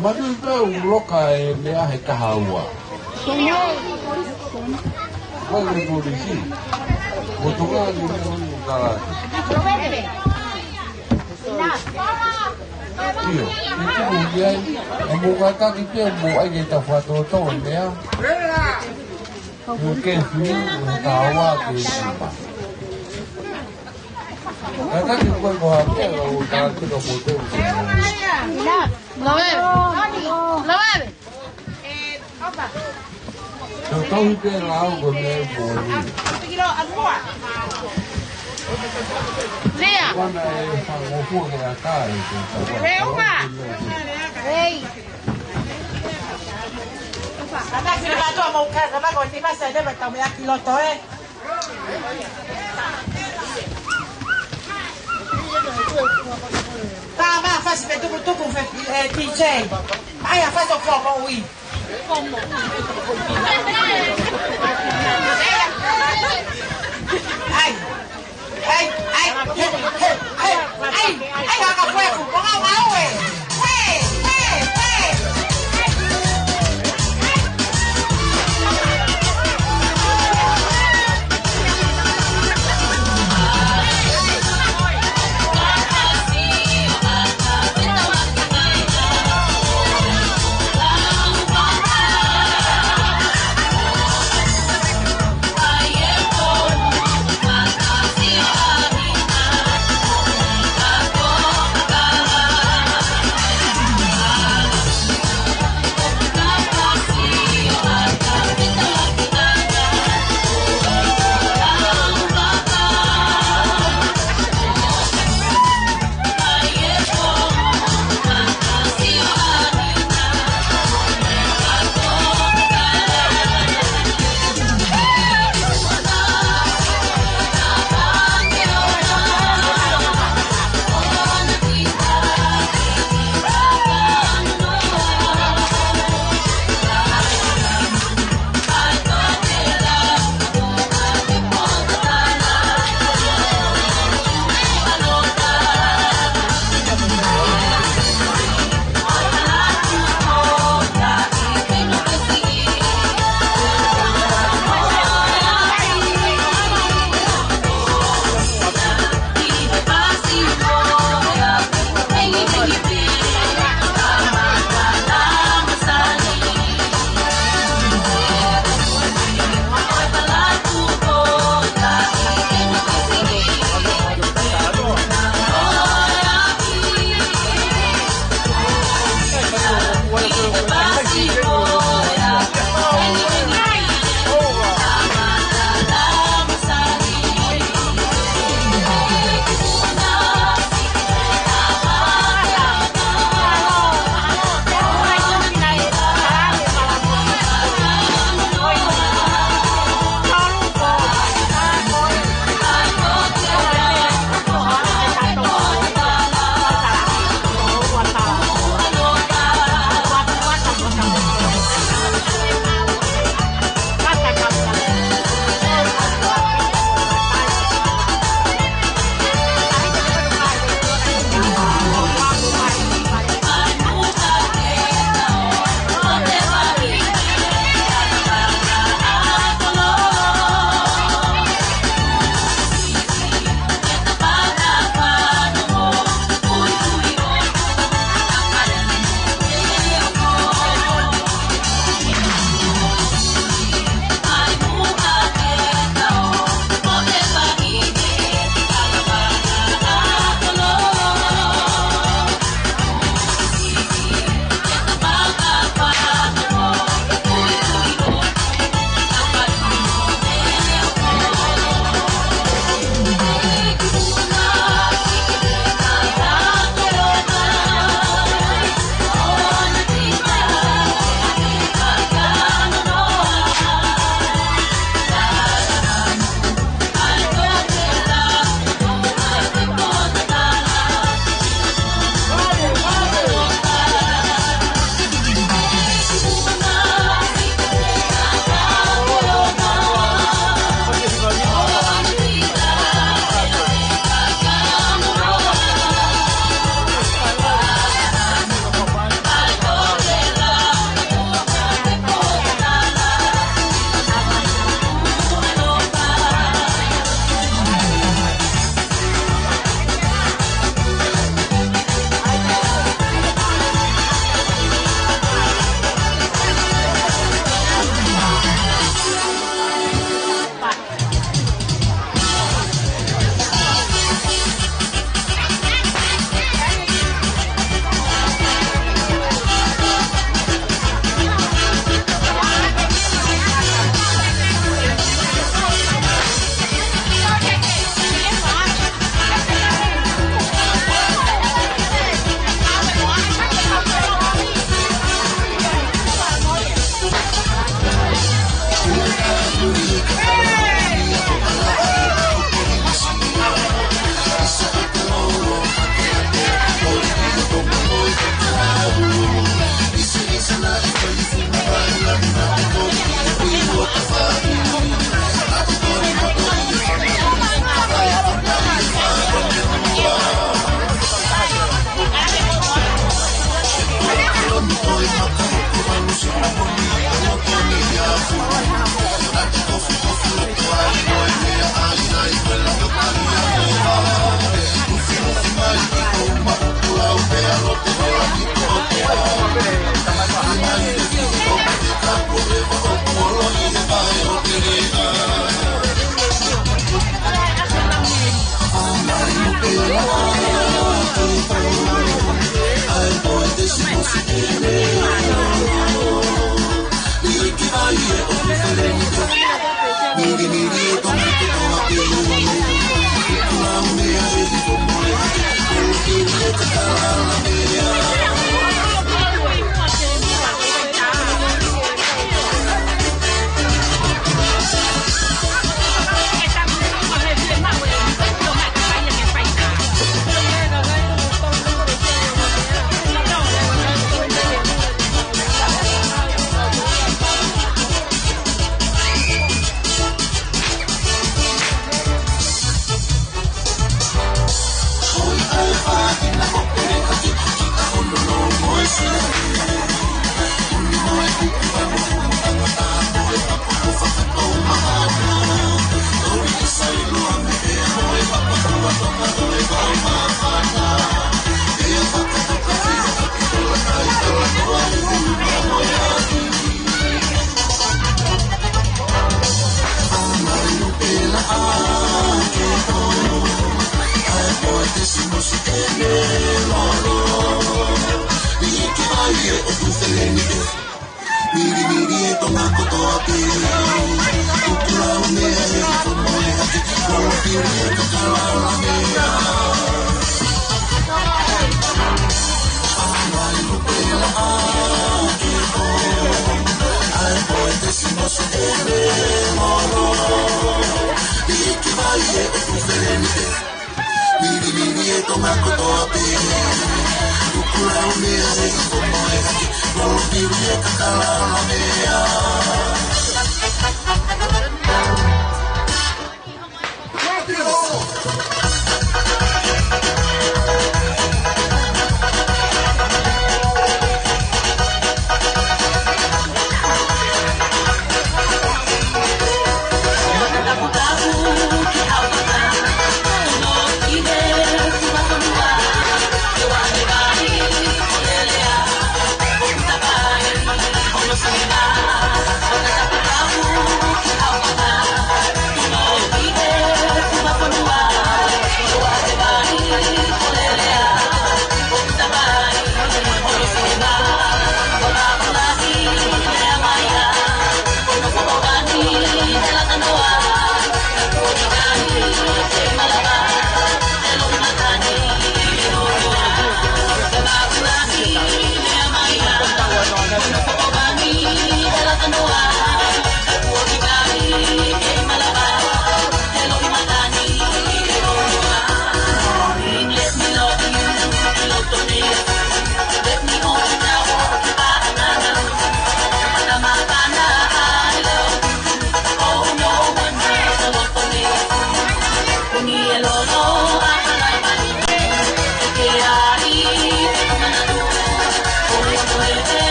Manu pē u loka e meʻa he kahaua. Ko e polisi. Ko toka ni mo kala. Io, e tuku ki ai, e mo kata ki te mo ai ke ta fato to meʻa. Mo ke fui, mo kahaua ke sipa. Kata ki ko ko ha ke o ta ki ko mo te. Lo ve. Lo ve. Tau tauhi pē lau ko me ko ni. Lea. Kona e fanga fua ke a kai ke ta. Lea uma. Ei. Kata ki la to mo ka kata ko ni masa de ba tau me aki loto e. Ka ma fasi pe tuku tuku fe, eh, T J. Ai, a fasi o fua mo ui. Ai. Ai, ai, ai, ai, ai, ai, haka fue ku, ponga maue. Fue, fue, fue.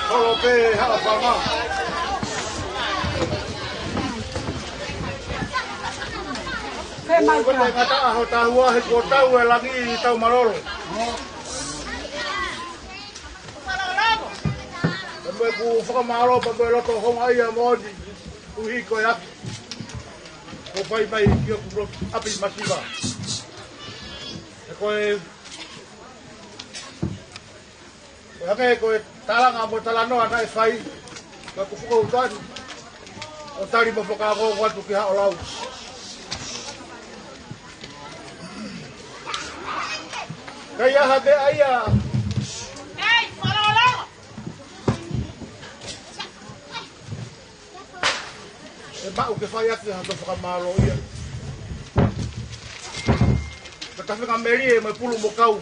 Holo pē hala fanga. Ko e ngata ʻaho tāua he kuo tau e langi ʻi tau malolo. Pea mo ʻeku fakamālō, pea mo e loto houngaʻia moʻoni, ʻuhi ko e ʻapi kuo fai mai ki hoku lotu ʻapi masiva. He ko e, ko e hangē ko e talanga mo e talanoa naʻe fai, ka ʻoku fuka utani, ʻo tali mo fakaongo atu ki Haʻolau. Ka ʻi ai ha meʻa ia ʻe maʻu ke fai ʻaki ha toe fakamālōʻia. Ka ta fenga melie mo e pulu mo kau.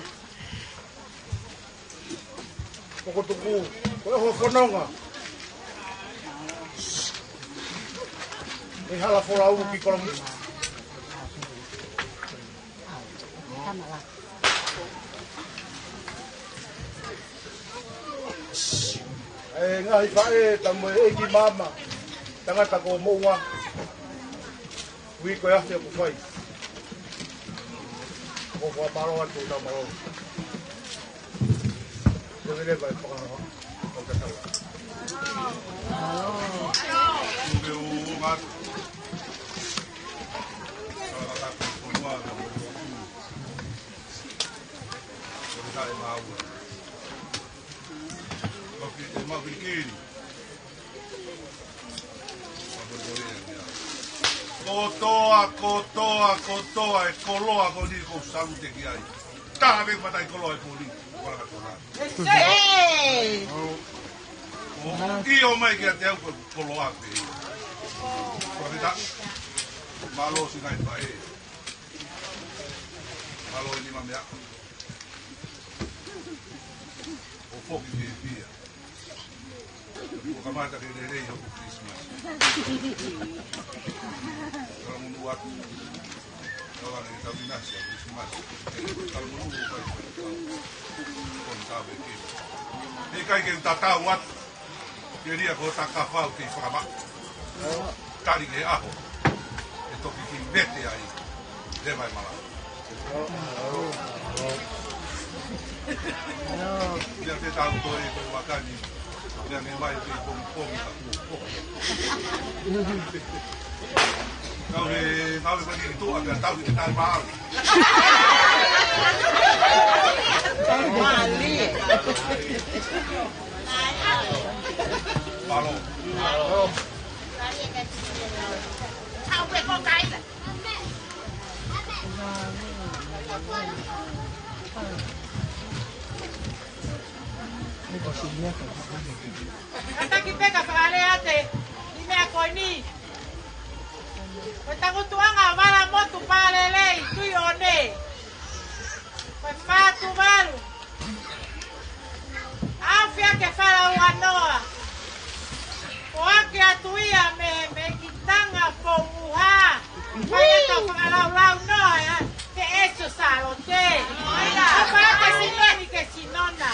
Ko ko tuku, ko e ho fononga. ʻI Hala Folau ki Kolomuʻa. ʻE ngaahi faʻē, tau mo e ʻeiki maama, tangata ko Moʻunga, ui ko e afi ʻoku fai. Ko e fakamālō atu, tau mālō. Te vele vai whakahā, kau tatau. Mālō. Kotoa, kotoa, kotoa e koloa ko eni ʻoku ou salute ki ai. Taha pē mata e koloa e pō ni. Koloa ka tona. ʻIo mai kiate au ko e koloa pē. Fakafetaʻi. Mālō siʻi ngaahi faʻē. Mālō e nima meʻa. ʻO foki ke pia. ʻO kamata ke lelei hoku Christmas. Kalamonū atu. Kau ane ke tau ʻinasi ʻa Christmas. Kalamonū ʻo kai. Ko e tau pē ke. He ʻikai ke u tatau atu. Ke lia ko e takafau kei fakamaʻa. Tali ke ʻaho. ʻE toki kiʻi vete ai. Leva e mala. Ia te tau toe ko e vakani. Ia me mai ke pongipongi ka kuo. Kau he, kau he kani ki tuʻa, pea tau ki te tai māu. Mālie. Mālō. Kātaki pē ka fakalea atu e meʻa ko eni. Ko e tangutuʻanga ʻo Valamotu Palelei, Tuʻi ʻOne. Ko e Fā Tuvalu. ʻAfio ke fala ua noa. Ko ake atu ia mei, mei ki Tanga Pouha. Fai atu fakalaulau noa ia. Te eso salo te. Apa ake sinoni ke sinona.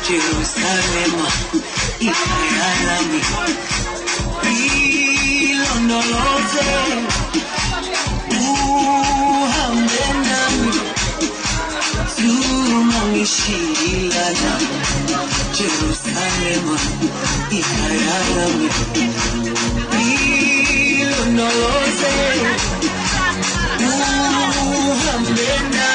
Jerusalema, ʻi he ʻaho ni, ʻi lonolose, uhamena, sumani shilana, Jerusalema, ʻi he ʻaho ni, ʻi lonolose, uhamena,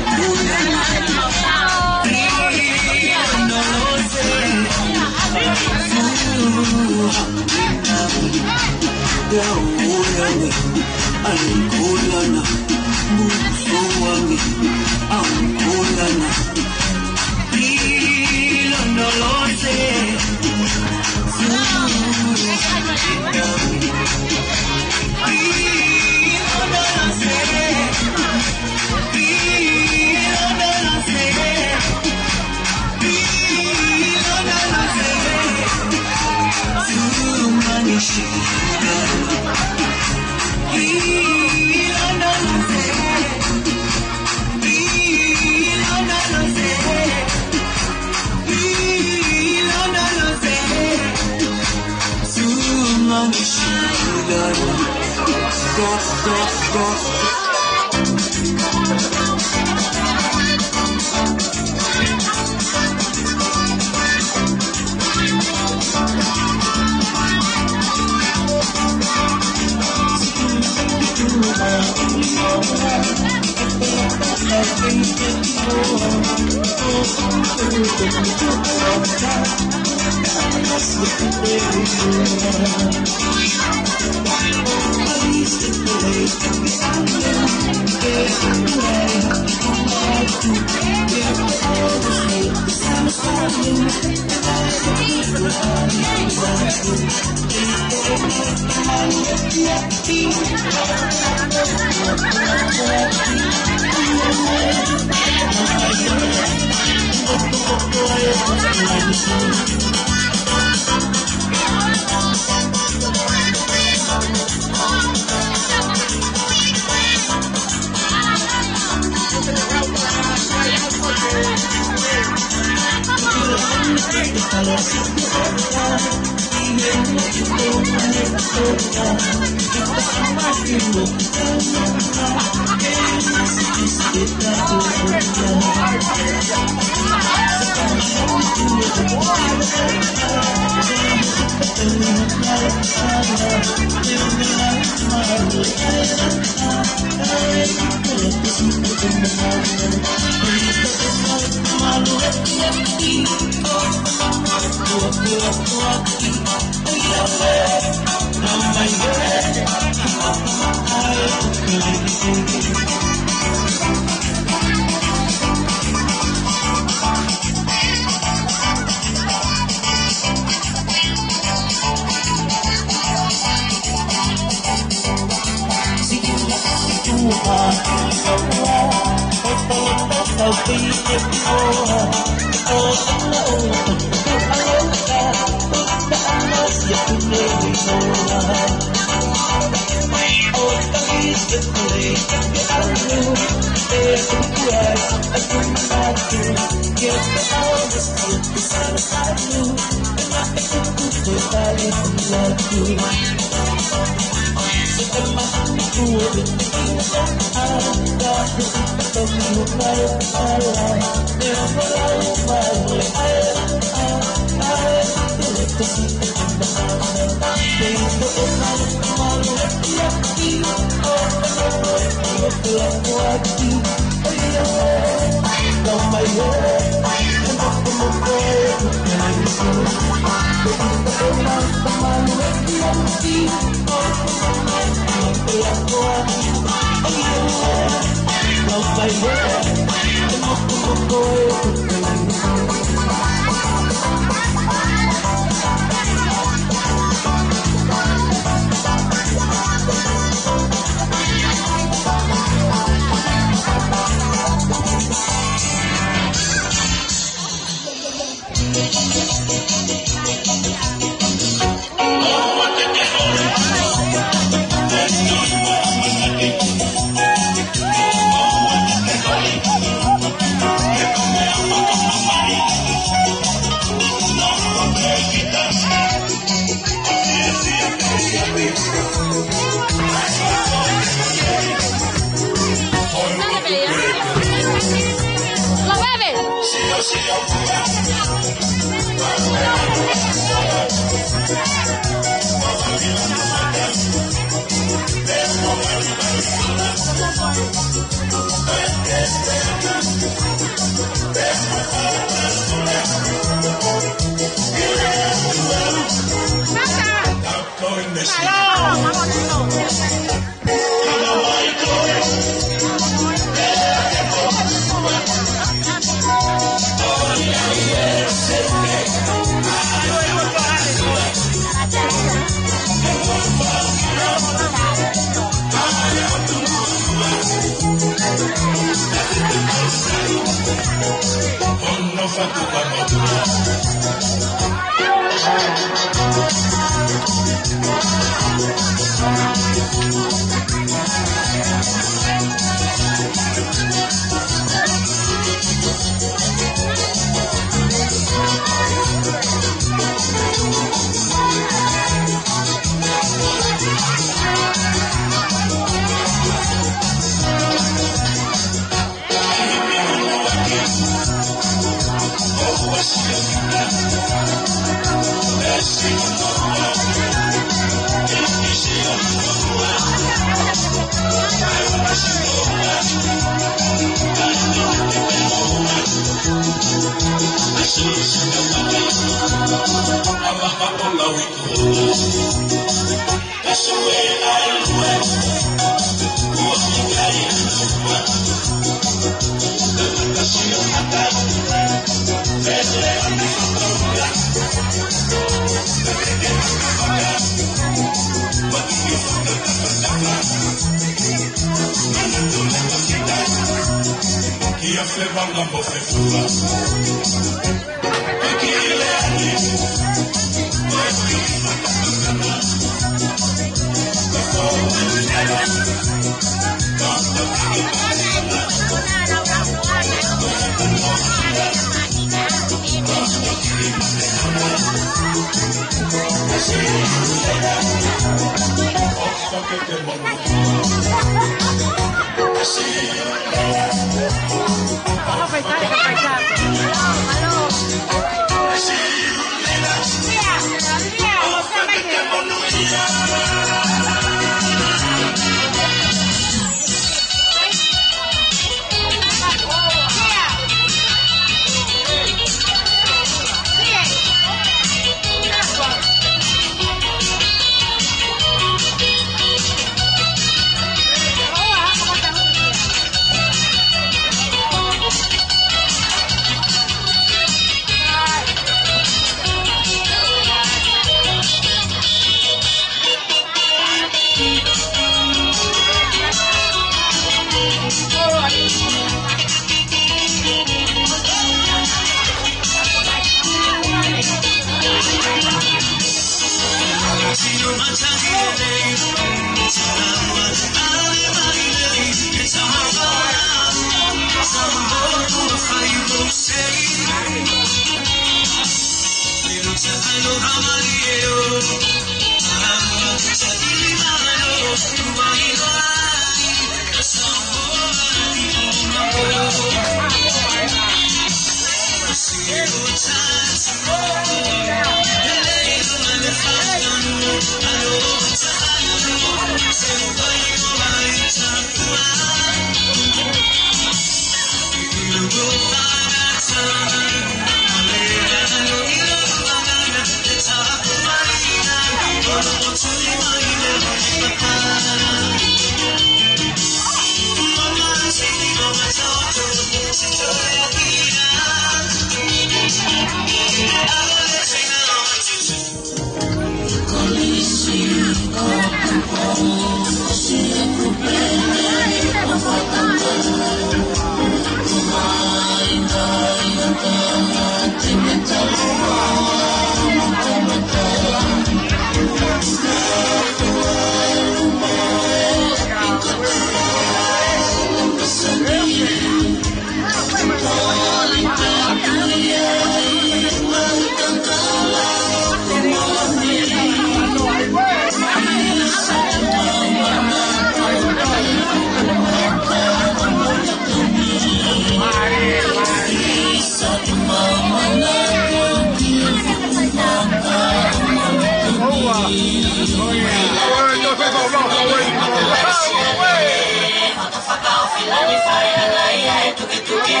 Fakaʻofi langi fai ʻa e tukituki.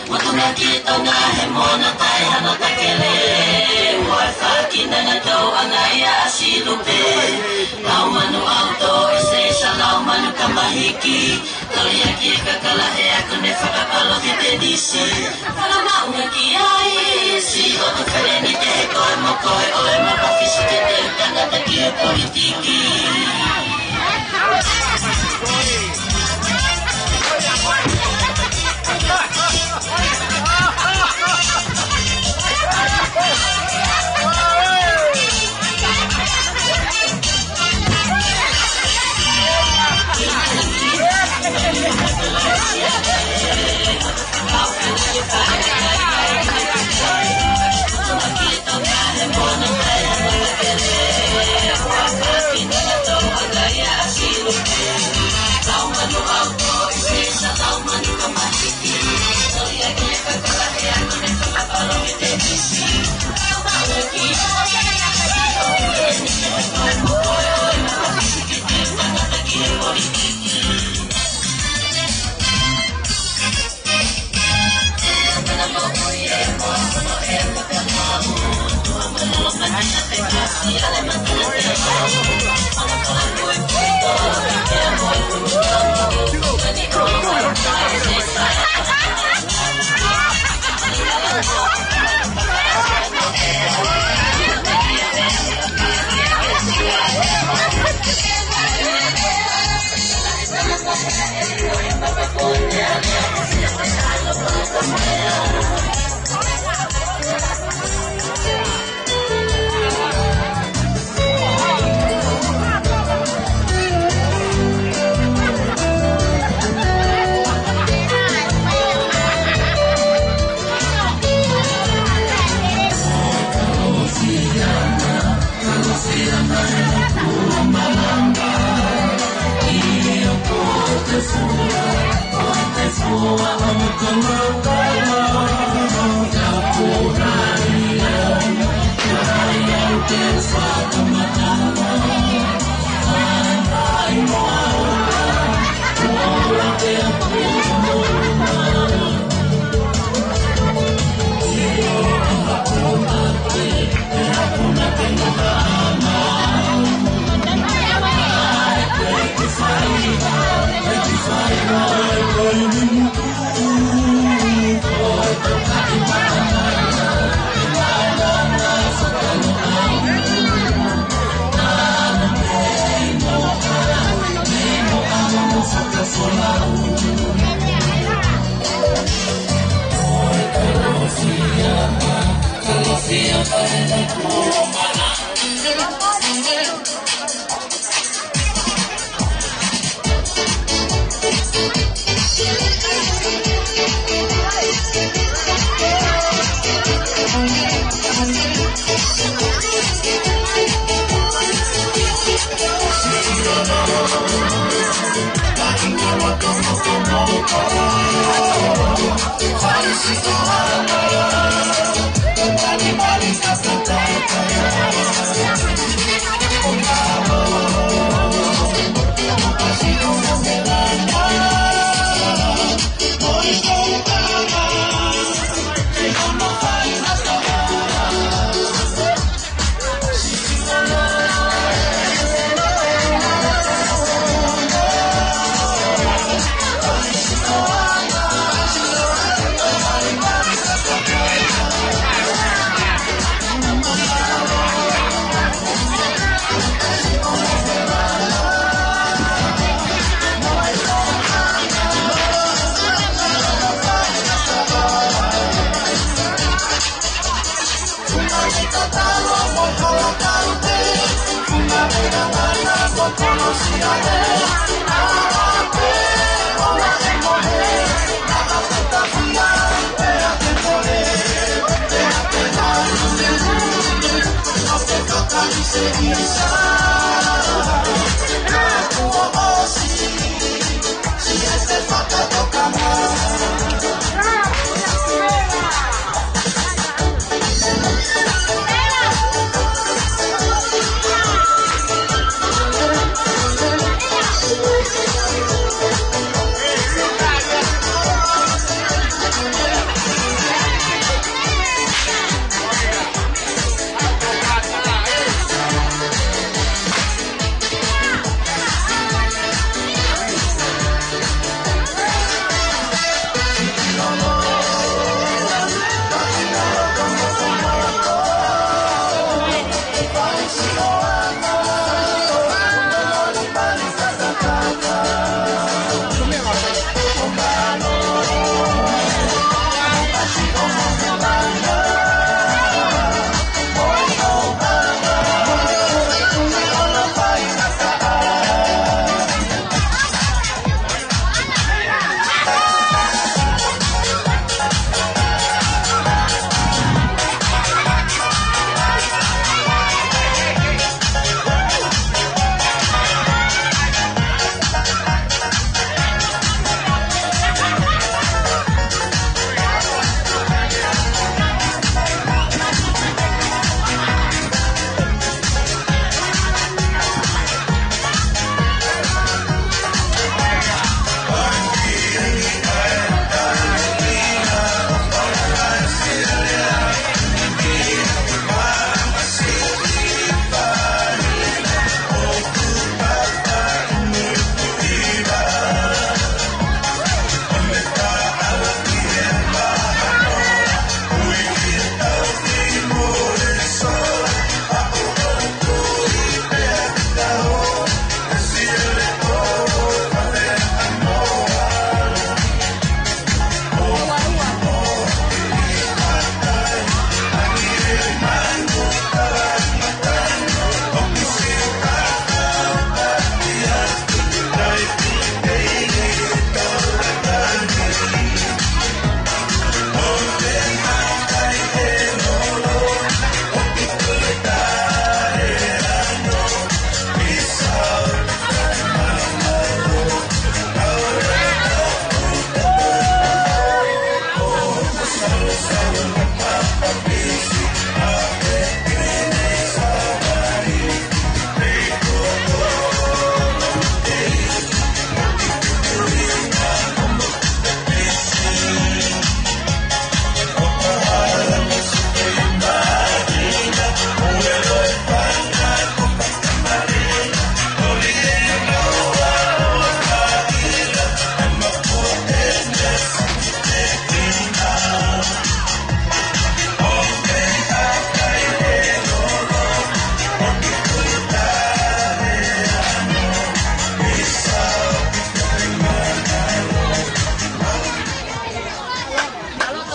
Motuʻa ki Tonga he moana tai hana takele. Ua faki nanga tau anga ia si lupe. Lau manu ʻauto ʻi se sa lau manu kamahiki. Tau ia ki e kakala he ako ne fakapalo ki te nisi. Fana maunga ki ai si o tu fere ni te he koe mo koe ʻo e ma pafiso ke te tangata ki e politiki.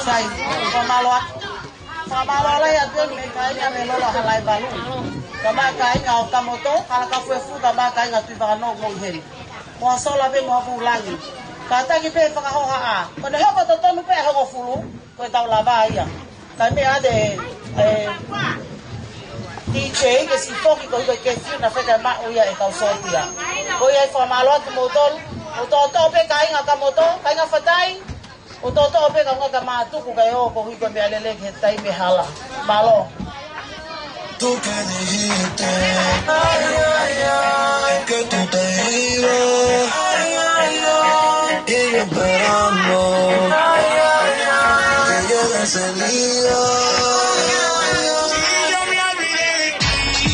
Sai, fakamālō atu. Fakamālō lahi atu eni mei he kāinga mei Lolo Halaevalu. Kae ʻumaʻā e kāinga ʻo Kamoto, Halakafuefu, kae ʻumaʻā e kāinga Tuʻivakanō mo ʻi heni. Mo Sola pea mo Pūlangi. Kātaki pē fakahohaʻa. Ko ʻene hoko totonu pē ʻa e hongofulu, ko ʻetau lava ia. Kae meʻa atu e, e, D J ke siʻi foki koeʻuhi ko e kefiu naʻe fai ke maʻu ia ʻe he kau sōtia. Ko ia ai fakamālō atu kimoutolu. ʻOku toʻotoʻo pē kāinga Kamoto, kāinga Fatai. ʻOku toʻotoʻo pē kaungā ka mātuku kae ō koeʻuhi ko e meʻa lelei ki he taimi hala. Mālō. Tú que dijiste, ay, ay, ay, que tú te ibas, ay, ay, ay, y yo esperando, ay, ay, ay, que llegue ese día. Y yo me olvidé de ti.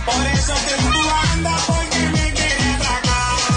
Por eso te estoy buscando, porque me quieres atracar.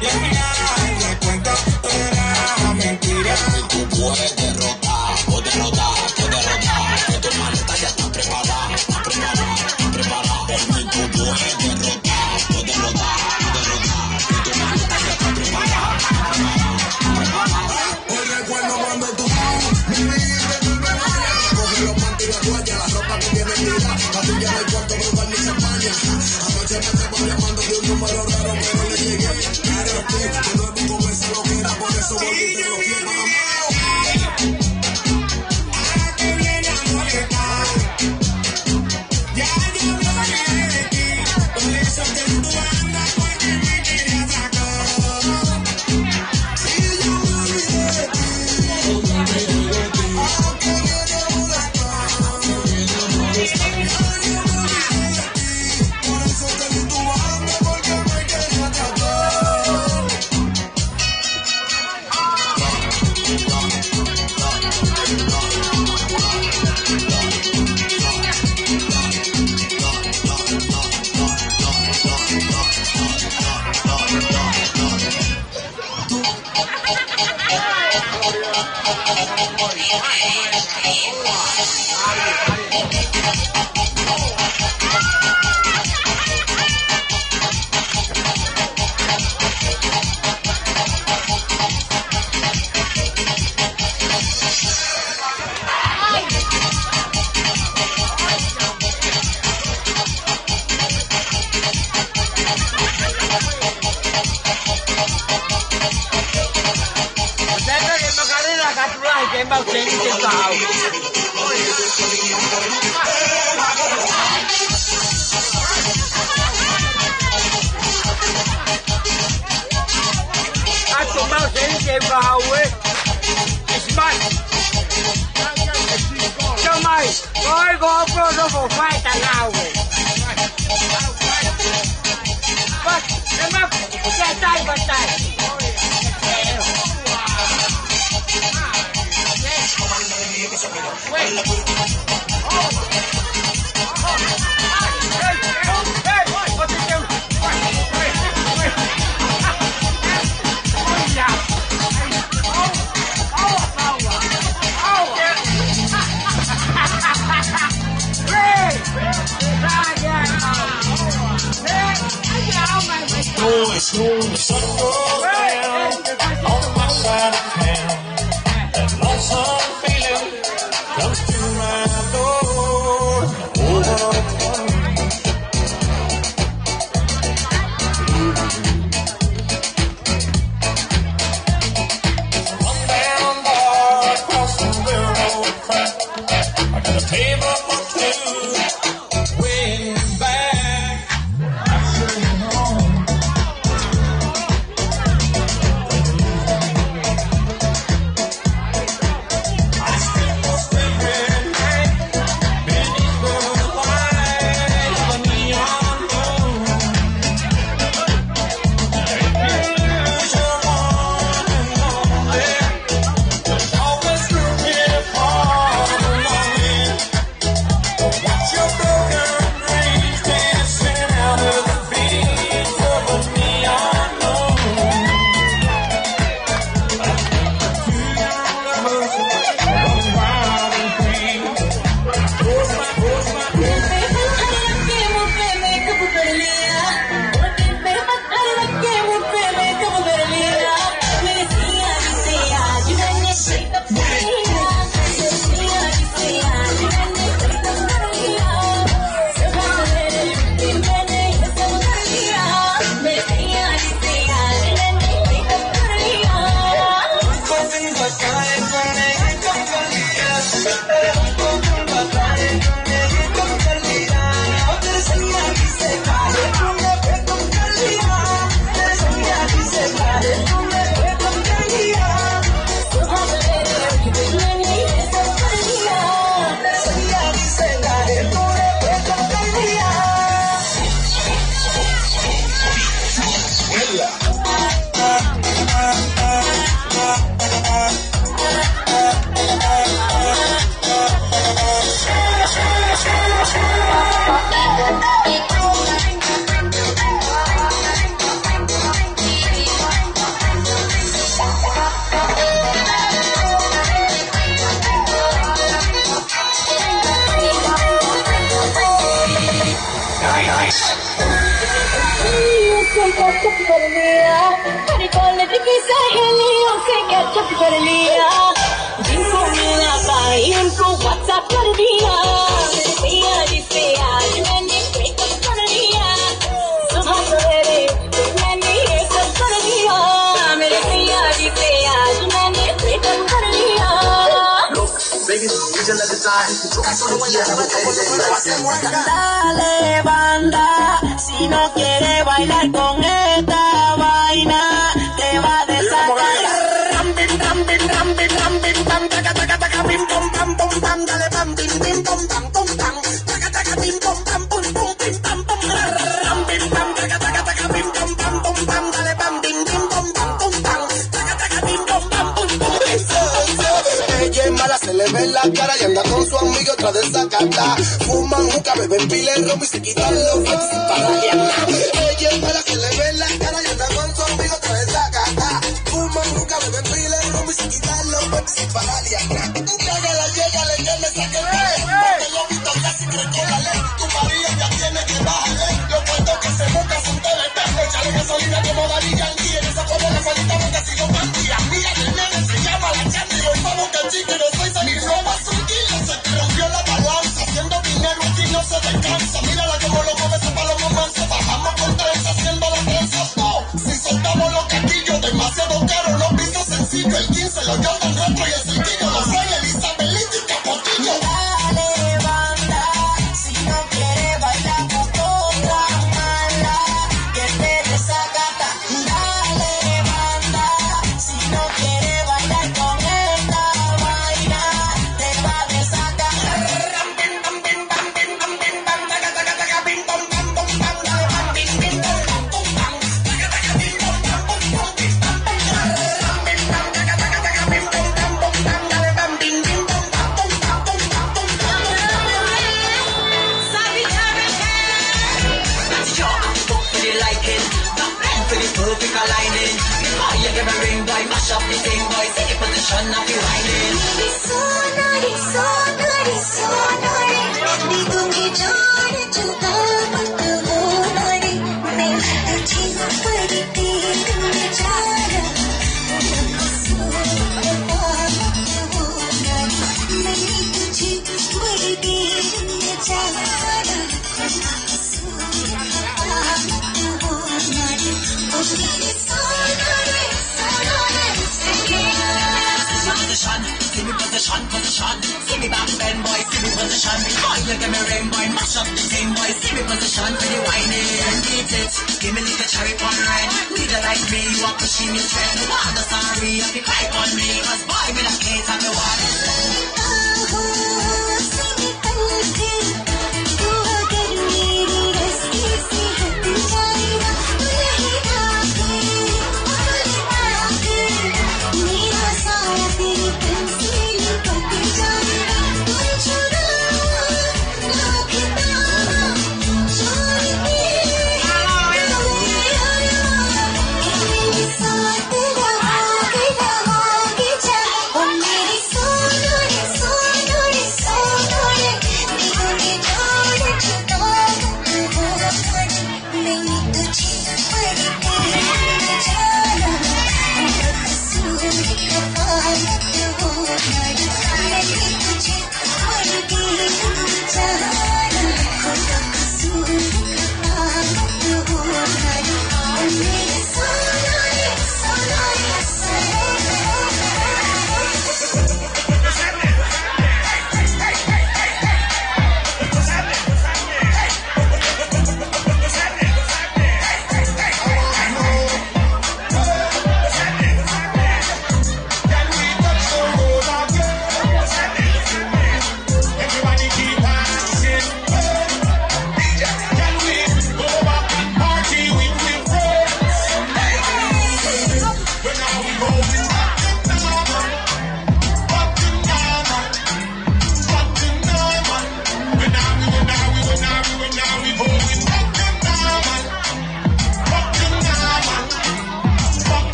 Y al final del cuento todo era mentira. Tú puedes derrotar, o derrotar, o derrotar. Que tu maleta ya está preparada, está preparada, está preparada. Por mí tú puedes derrotar, o derrotar, o derrotar. Que tu maleta ya está preparada, está preparada, está preparada. Hoy recuerdo cuando tú me dijiste que me vaya. Cogí los panties y la toalla, la ropa que tienes tirada. Patilla en el cuarto, brutal, ni se baña. Anoche me estaba llamando de un número raro, pero le llegué. Pero tú, de nuevo con esa loquera, por eso volví y te bloqueé, mamá. Ahora te viene a molestar. Ya yo me olvidé de ti, por eso te di tu banda, porque me quería atracón. Si yo me olvidé de ti, aunque viene a molestar. Ya yo me olvidé de ti, por eso te di tu banda, porque me quería atracón. Atu mau se ni ke vau e. Smart. Tamai. Oi, ko pro no ko fai ta nau e. But, e ma, ke tai, but tai. Sun goes down on my side of town. That lonesome feeling comes to my door. Oh, one down bar across the railroad track. I got a table for two. Way back, I should have known. Put it on me, uh, put it on the dicky side, Henny, you say, "Get to put it on me, uh." Bimbo, me la, bye, Bimbo, what's up, put it on me, uh? Say, uh, this, say, uh, you man, this, break up, put it on me, uh. So hot, so ready, this man, this, break up, put it on me, uh. Me, this, say, uh, this, say, uh, you man, this, break up, put it on me, uh. Look, baby, it's another time. Dale, banda, si no quiere bailar con esta vaina, te va a desatar. Ram, pim, pam, pim, pam, pim, pam, pim, pam, taca, taca, taca, pim, pom, pam, pom, pam, dale, pam, pim, pim, pom, pam, pom, pam, taca, taca, pim, pom, pam, pum, pum, pim, pam, pom, ram, pim, pam, taca, taca, taca, pim, pom, pam, pom, pam, dale, pam, pim, pim, pom, pam, pom, pam, taca, taca, pim, pom, pam, pum, pum, pim, pam, pom. Ella es mala, se le ve la cara y anda con su amigo otra desacata. Fuman juca, beben pile, ron y se quitan los guantes sin parar de hablar. Ella es mala, se le ve la cara y anda con su amigo otra desacata. Fuman juca, beben pile, ron y se quitan los guantes sin parar de hablar. Llega la llega, le tiene saque. Porque yo he visto casi creo que la ley. Tu marido ya tiene que bajarle. Los cuartos que se busca son de verdad. Échale gasolina como Daddy Yankee. En esa como la salita porque si yo bandía. Mira, el nene se llama la Chandi. Hoy vamos que chique, no soy San Diego. Roba su kilo, se te rompió la balanza. Haciendo dinero aquí no se descansa. Mírala como lo mueve ese palomo manso. Bajamos con treinta, haciendo la tranza. Oh, si soltamos los casquillos, demasiado caro, no piso sencillo. El quince lo yo tan retro y el cinquillo lo fue Elizabeth Lizzy Capotillo. Dale, banda, si no quiere bailar con otra mala, que te desacata. Dale, banda, si no quiere bailar con esta vaina, te va a desatar. Perfect aligning. Before you give a ring, boy, mash up the thing, boy. See the position of the winding. See me position, position. See me back bend, boy. See me position. Before you give me ring, boy, mash up the thing, boy. See me position for the winding. Beat it. Give me like a cherry pie red. Leader like me, you are pushing me straight. No other sorry, you be cry on me. 'Cause boy, me not care, I'm the one.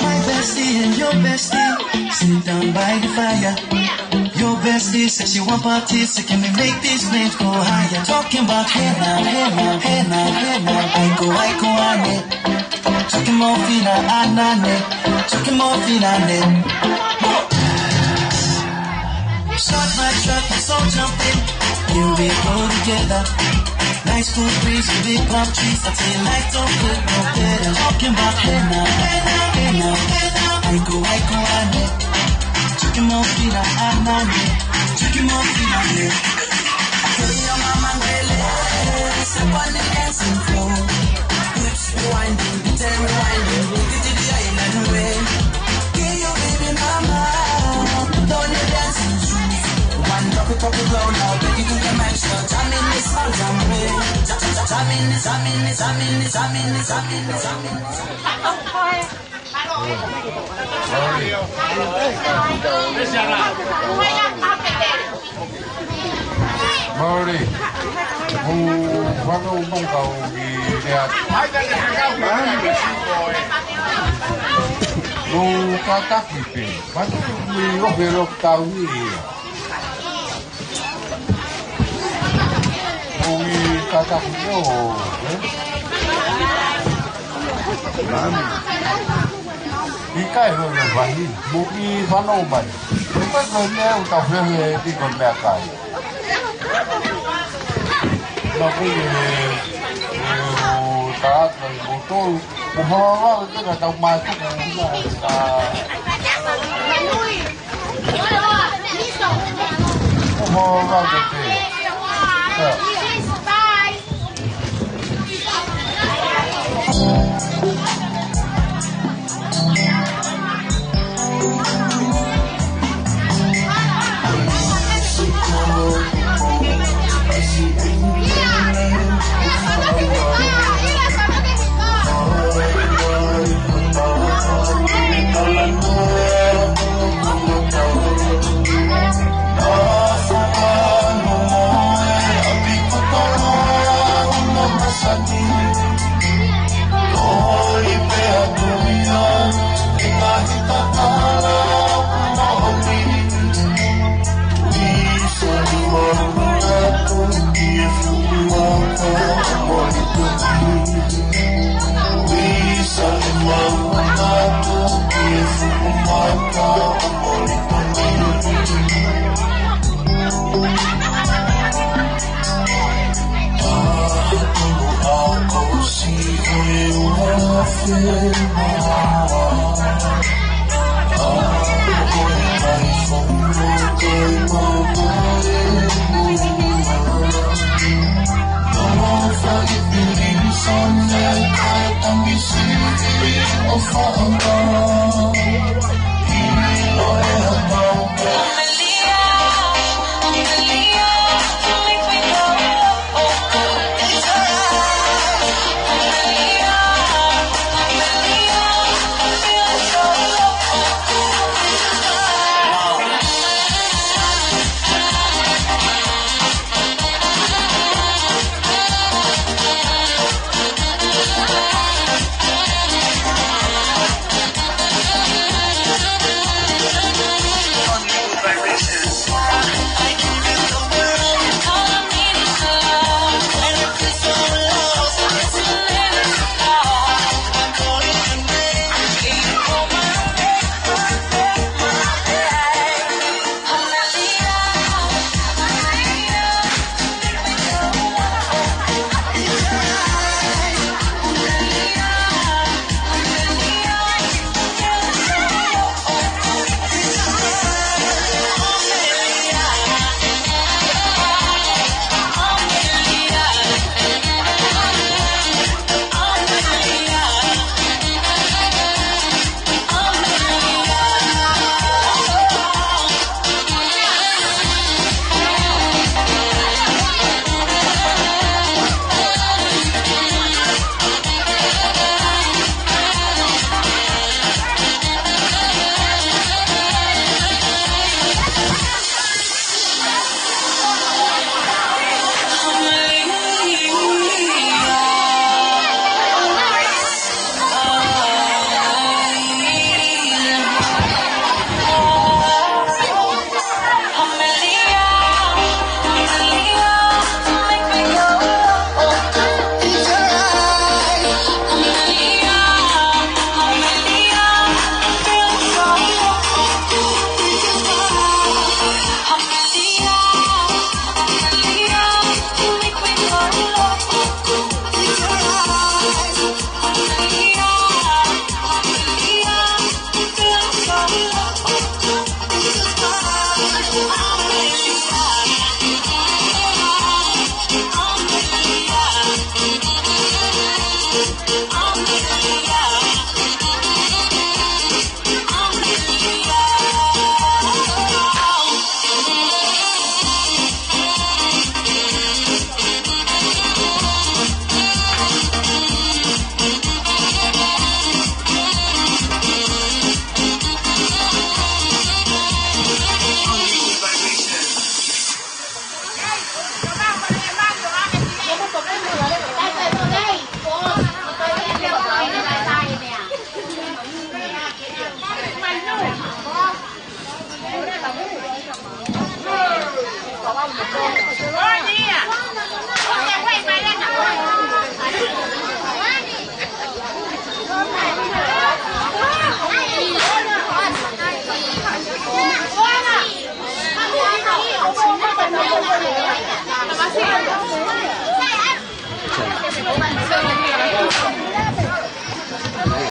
My bestie and your bestie sit down by the fire. Your bestie says she want parties, so can we make these flames go higher? Talking about hey now, hey now, hey now, hey now. Aiko, aiko, ane. Tuki mo fina anane. Tuki mo fina anane. Shot my shot, let's all jump in. Here we go together. Nice cool breeze, big palm trees. I feel like don't get no better. Talking about hey now, hey now, hey now, hey now. Aiko, aiko, ane. Tuki mo fina anane. Tuki mo fina anane. Hey, your mama, Ndele, step on the dancing floor. Hips rewinding, detail rewinding, take it to the island way. Get your baby mama, put on your dancing shoes. One, drop it, drop it low now, take it to the max now. Jam in this small jam way. Ja-, ja-, ja-, jam in this, jam in this, jam in this, jam in this, jam in this, jam in this. Mauri, mou fano mou kau ki lea. Mou kātaki pē. Matu ki o pe lo tau ni. Mou kātaki o, eh? Mami. ʻIkai ko e vahi, mou fano mai. Ko e ko e meʻa ʻoku tau feohi ʻi he meʻakai. Mou fano mai, mou tau, mou fano mai, mou tau.